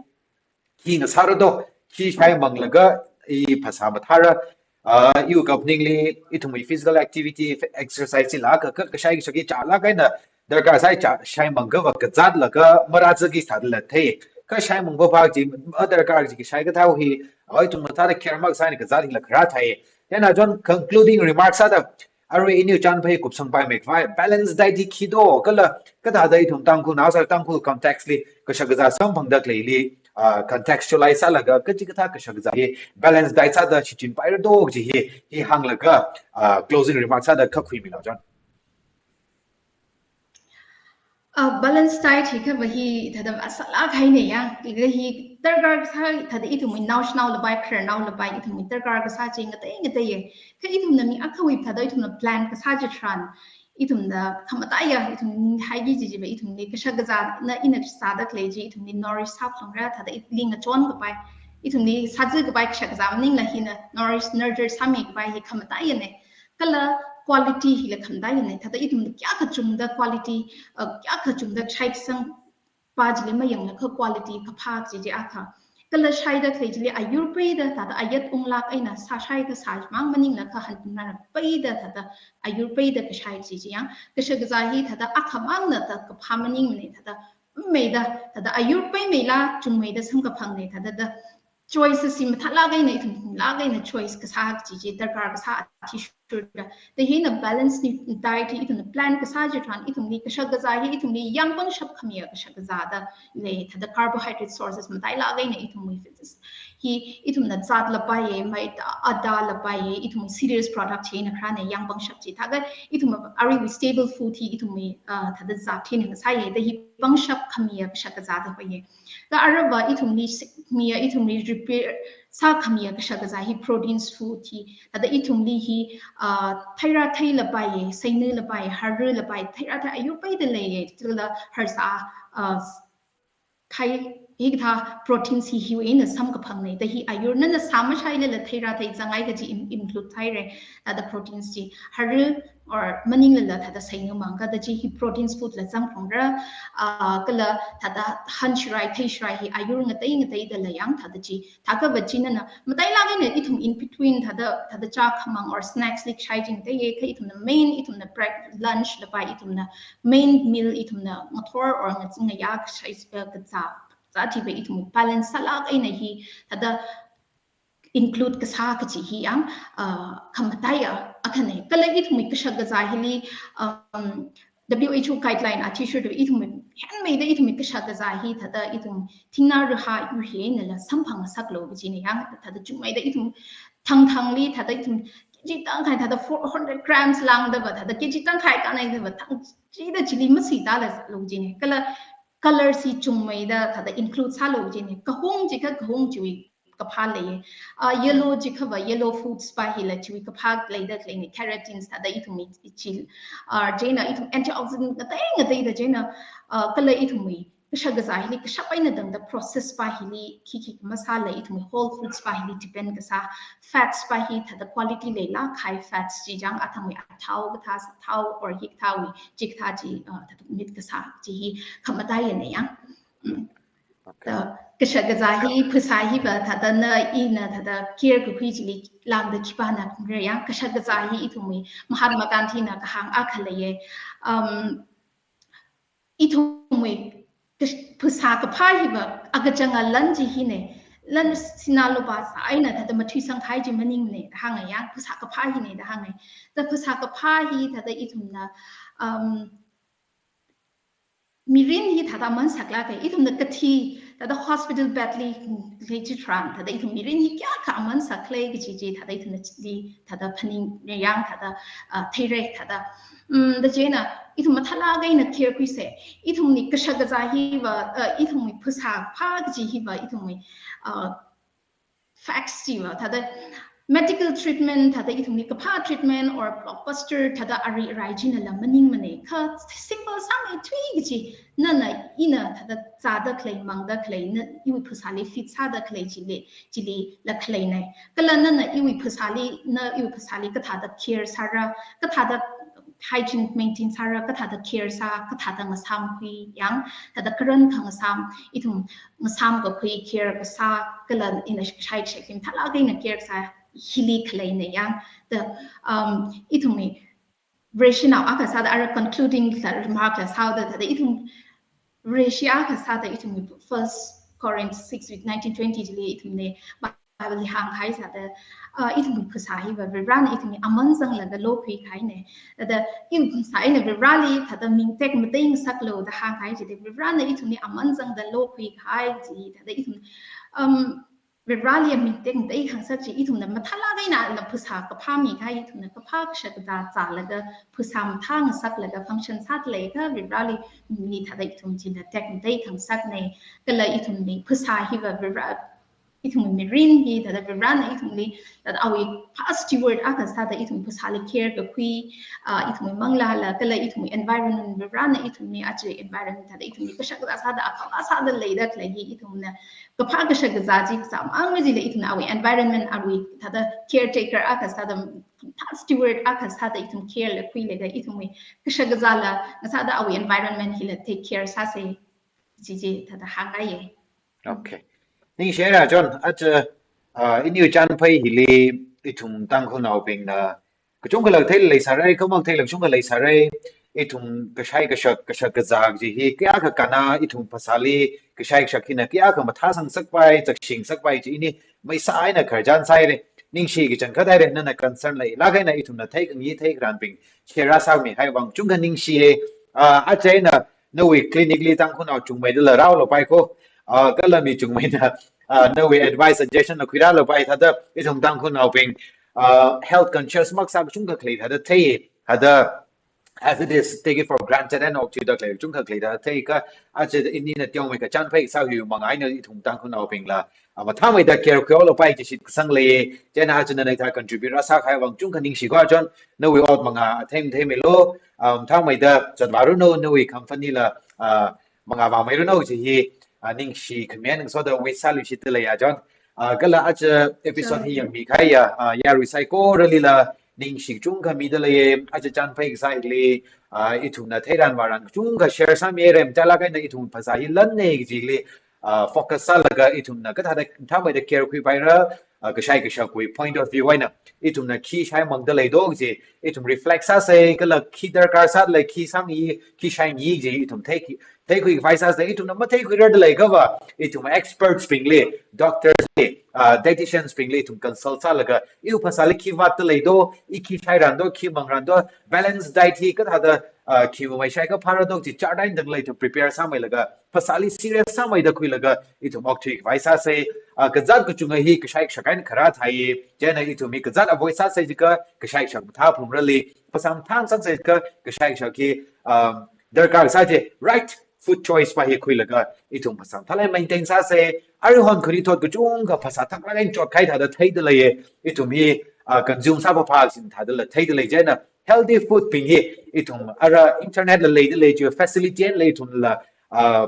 khi ngasāra do, khi shaimanglaga i phasā mathāra, ah, iwui kaphaningli ithumwui physical activity, exercise chila ka, ka, kashai kashak hi chālāk eina darkar sāi chā, shaimangakha va kazātlaga marāzaki sādala thei. Kha shaimang papa chi, madarkar chi kashai kathā hi, ah, ithum mathāda care makasā eina kazāt hila kharā thei. Chieina chon concluding remarks sāda, arui ini chānphai kupsangpaimei khavai, balanced diet hi khi do, kala, kathāda ithum Tangkhulnao sā Tangkhul context li, kashak kazā samphangda khaleili, ah, contextualize sālaga, kachikathā kashak kazā hi, balanced diet sāda shichinpaira do kaji hi, hi hānglaga, ah, closing remarks sāda kha khuimilo chon. Uh, balanced diet hi kha va hi thāda vāsālāk haina ya. Kha hi darkar kasā thāda ithumwui naoshinao lapai, khararnao lapai, ithumwui darkar kasā chi ngatei ngateiye. Kha ithumna mi akhawui thāda ithumna plan kasā chitharan, ithumna khamataiya, ithum haiki kaji chi va ithumli kashak kazāna ina sāda khalei chi, ithumli nourish sāphalungra, thāda ili ngachon kapai, ithumli sāzā kapai kashak kazā maningla hina nourish, nurture sāmi kapai hi khamataiyana. Kala quality hila khamataiyana. Thāda ithumna kayākha chungda quality, uh, kayākha chungda shai kasang pa chili mayanglaga quality kaphā chi chi akha. Kala shaida khalei chili ayur peida thāda ayat unglāk eina sāshai kasā mang maninglaga hanna peida thāda ayur peida kashai chi chi yang. Kashak kazā hi thāda akhamangna thāda kaphā maningmana thāda meida, thāda ayur peimeila chungmeida samkaphangna thāda da choice si mathālāk eina ithum lāk eina choice kasā chi chi darkar kasā athishurda. Da hina balance diet hi ithumna plan kasā chitharan ithumli kashak kazā hi ithumli yāngpangshap khamiya kashak kazā da lei, thāda carbohydrate sources matailāk eina ithumwui fitness hi ithumna zat lapaiya, maida, atta lapaiya, ithumwui cereals product hina kharāna yāngpangshap chi. Thākha ithum aruiwui staple food hi ithumwui, uh, thāda zat hina ngasāya, da hi pangshap khamiya kashak kazā da hoiya. Da aruiva ithumli sikmiya, ithumli repair sākhamiya kashak kazā hi proteins food hi. Thāda ithumli hi, uh, theira thei lapaiya, seina lapaiya, hara lapaiya, theira thei ayur peida leiya, chila harsā, uh, khai hikathā proteins hi hiwui eina samkaphangna. Da hi ayur nana sā mashailala theira thei zangai kaji in-, include sāhaira. Thāda proteins chi hara or maninglala thāda seina mang kathā chi hi proteins food la zangphangra, ah, kala thāda han shirai, thei shirai hi ayur ngatei ngateida lei yang thāda chi. Thākhava chi nana matailāk eina ithum in between thāda, thāda chā khamang or snacks li shai chi ngateiya, kha ithumna main, ithumna break, lunch lapai, ithumna main meal, ithumna ngathor or nga-, ngayā kashai, eh, kazā, zat hiva ithum balance sālāk eina hi thāda include kasā kaji hi yang, uh, khamataiya akhana. Kala ithumwui kashak kazā hili, um, W H O guideline athishurda ithumwui henmeida ithumwui kashak kazā hi thāda ithum thingna raha yu hi einala samphang ngasaklu kajina yang, thāda chungmeida ithum thangthangli thāda ithum K G tangkhai thāda four hundred grams lāngdava, thāda K G tangkhai kanai dava, thang chida chili masuitālalu kajina. Kala color si chungmeida thāda include sālu kajina. Kahung chikha kahung chiwui kaphā leiya. Ah, yellow chikhava yellow foods pa hila chiwui kaphā leida khaleina, carotenes thāda ithumwui chi, ah, chieina ithum antioxidant ngatei ngateida chieina, ah, kala ithumwui kashak kazā hili kashap eina tangda process pa hili khikhi masāla, ithumwui whole foods pa hili depend kasā, fats pa hi thāda quality leilāk kahai fats chi chang, athangwui athao kathā, sathao or hikathāwui chikathā chi, uh, thāda omit kasā chi hi khamataiyana yang. Mm. Okay. Da kashak kazā hi phasā hiva thāda na ina thāda care kakhui chili lāngda khipāna khangra yang, kashak kazā hi ithumwui Mahatma Gandhi na kahāng akha leiya. Um, ithumwui kash-, phasā kaphā hiva akachanga lan chi hina, lan sinā lupā sā eina thāda mathuisang kahai chi maningmana da hānga yang, phasā kaphā hina da hānga. Da phasā kaphā hi thāda ithumna, um, mirin hi thāda aman saklāka, ithumna kathi, thāda hospital bed li, mm, lei chitharan, thāda ithum mirin hi kayākha aman sakle kaji chi, thāda ithumna chili, thāda phaningra yang, thāda, ah, theira, thāda. Mm, da chieina, ithum mathālāk eina care khuisa. Ithumwui kashak kazā hiva, ah, ithumwui phasā phā kaji hiva, ithumwui, ah, facts chiva, thāda medical treatment, thāda ithumwui kaphā treatment or blockbuster, thāda ari rai chinala maningmana. Kha simple sāmeithui kaji, nana ina thāda zāda khalei, mangda khalei, na iwui phasāli fit sāda khalei chili, chilila khaleina. Kala nana iwui phasāli, na iwui phasāli kathāda care sāra, kathāda hygiene maintain sāra, kathāda care sā, kathāda ngasām khui yang, thāda karan khangasām, ithum ngasām kakhui care kasā, kala ina shai shai kim thālāk eina care sā, hili khaleina yang. Da, um, ithumwui rationale akha sāda ara concluding la remark la sāda, thāda ithum rationale akha sāda ithumwui First Corinth six with nineteen twenty chili ithumna Bible li hāngkahai sāda, ah, ithumwui phasā hiva Varivarana ithumwui aman zanglaga lokhui kahaina. Thāda ithum phasā eina Varivarali thāda ming tekmatei ngasaklu da hāngkahai chida Varivarana ithumwui aman zangda lokhui kahai chi, thāda ithum, um, Varivarali ming tekmatei khangasak chi ithumna mathālāk eina na phasā kaphā mikahai, ithumna kaphā kashak kazā zālaga phasā mathā ngasaklaga function sāda leiakha Varivarali mi thāda ithum chila tekmatei khangasakna. Kala ithumwui phasā hiva Varivara ithumwui mirin hi thāda Varena ithumli, thāda awui pha steward akha sāda ithum phasāli care kakhui, ah, ithumwui manglāla kala ithumwui environment Varena ithumli aja environment thāda ithumli kashak kazā sāda aphā sāda leida khalei hi ithumna kaphā kashak kazā chi kasā mang majila ithumna awui environment awui thāda caretaker akha sāda pha steward akha sāda ithum care la khuilaga ithumwui kashak kazāla ngasāda awui environment hila take care sāsa. Chi chi thāda hāngngaiya. Okay. Ningshira John, aja, ah, iniwui chānphai hili ithum Tangkhulnaobingna kachungkhala theilei sārai, khamak theilei kachungkha lei sārai, ithum kashai kashak, kashak kazā chi hi kayākha kanna, ithum phasāli kashai kashak hina kayākha mathāsang sakpai, chakshing sakpai chi ini maisa eina khararchan sāhaira, ningshi kachangkhat haira, nana concern leilāk eina ithumna theikhangai theikharanbing share sāmihai vang chungkha ningshiya. Ah, aja eina nawui clinic li Tangkhulnao chungmeida la rālapai ko. Ah, kala mi chungmeina, ah, nawui advice suggestion la khuirālapai thāda ithum Tangkhulnaobing, ah, health conscious makasā kachungkha khalei thāda thei, thāda as it is, take it for granted and okthuida khalei kachungkha khalei thāda thei kha, aja inina teomei kachānphai sāhui manga eina ithum Tangkhulnaobingla, ah, mathāmeida care khuihaolapai chi shitkasang lei, chieina aja nana hithā contribute rāsākahai vang chungkha ningshi ko John, nawui ot manga athei matheimeilu, ah, mathāmeida zatvāranu, nawui company la, ah, manga vāmeiranu chi hi, ah, ningshi khami eina ngasoda wish sāluishitda leiya John. Ah, kala aja episode hi yangmikahaiya, ah, yarui saikoralila ningshi kachungkha mida leiya, aja chānphai kasā hili, ah, ithumna theiran vāran kachungkha share sāmihaira, mathālāk eina ithum phasā hi lanna kajili, ah, focus sālaga ithumna kathāda mathāmeida care khuipaira, ah, kashai kashakwui point of view eina ithumna khi shaimangda leido kaji ithum reflect sāsa, kala khi darkar sālala khi sāngai, khi shaingai kaji ithum theikhui, theikhuikhavai sāsa, ithumna matheikhuirarda leiakhava ithum experts bingli, doctors li, ah, dietitians bingli ithum consult sālaga iwui phasāli khi vātda leido, i khi shairando, khi mangrando, balance diet hi kathāda, ah, khi mamei shaikha phārado chi chart eina dangla ithum prepare sāmeilaga, phasāli serious sāmeida khuilaga ithum okthuikhavai sāsa, ah, kazāt kachunga hi kashai kashak eina kharā thai, chieina ithum hi kazāt avoid sāsa jiakha kashai kashak mathāphalungrali, phasā mathāngasaksa jiakha kashai kashak hi, um, darkar sā chi right food choice pa hi khuilaga ithum phasā mathālāk eina maintain sāsa, aruihon kharithot kachungkha phasā thaklāk eina chotkahai thāda theida leiya, ithum hi, ah, consume sāpapha sin thādala theida lei, chieina healthy food bing hi ithum ara internet la leida lei, chi facility eina lei ithumla, ah,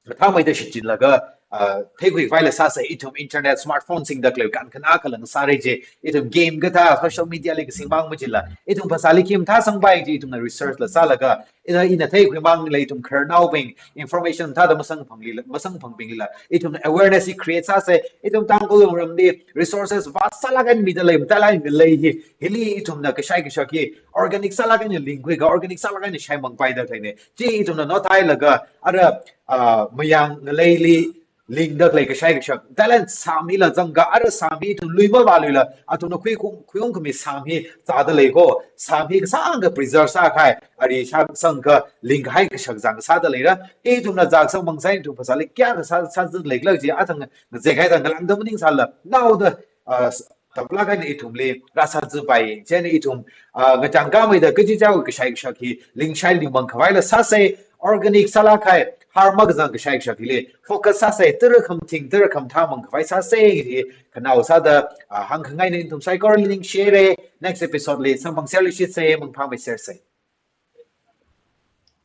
mathāmeida shichinlaga, ah, theikhuikhavaila sāsa, ithum internet, smartphone singda khalei kankhanā khalang sāra chi, ithum game kathā, social media li kasing mang majila ithum phasāli khi mathāsangpai chi ithumna research la sālaga, ina, ina theikhui mangla ithum khararnaobing, information thāda masangphangli, masangphangbingla ithumna awareness hi create sāsa, ithum Tangkhul Longramli resources vast sālāk eina mida lei, mathālāk eina lei hi, hili ithumna kashai kashak hi organic sālāk eina lingkhuiakha, organic sālāk eina shaimangpaida khaleina. Chi ithumna nothailaga, ara, ah, mayang ngaleili lingda khalei kashai kashak, talent sāmila zangakha, ara sāmi ithum lui mavāluila, athumna khuiung, khuiung khami sāmi zāda lei ko, sāmi kasāngkha preserve sākahai, ari shā sangkha lingkahai kashak zang sāda leira, ithumna zākasang mang sā ithum phasāli kayākha sā, sāzat leikhala chi, athang ngazek haida ngalāngda maningsāla, naoda, ah, s-, taplāk eina ithumli rāsāzatpai, chieina ithum, ah, ngachang kameida kachichāwui kashai kashak hi lingshai lingmang khavaila sāsa, organic sālāk kahai, har makazang kashai kashak hili focus sāsa, tara khamathing, tara khamathā mang khavai sāsa, hi khanao sāda, ah, hāngkhangaina, ithum saikorali ningshihaira, next episode li samphangserluishitsa, mangphāmeisersa.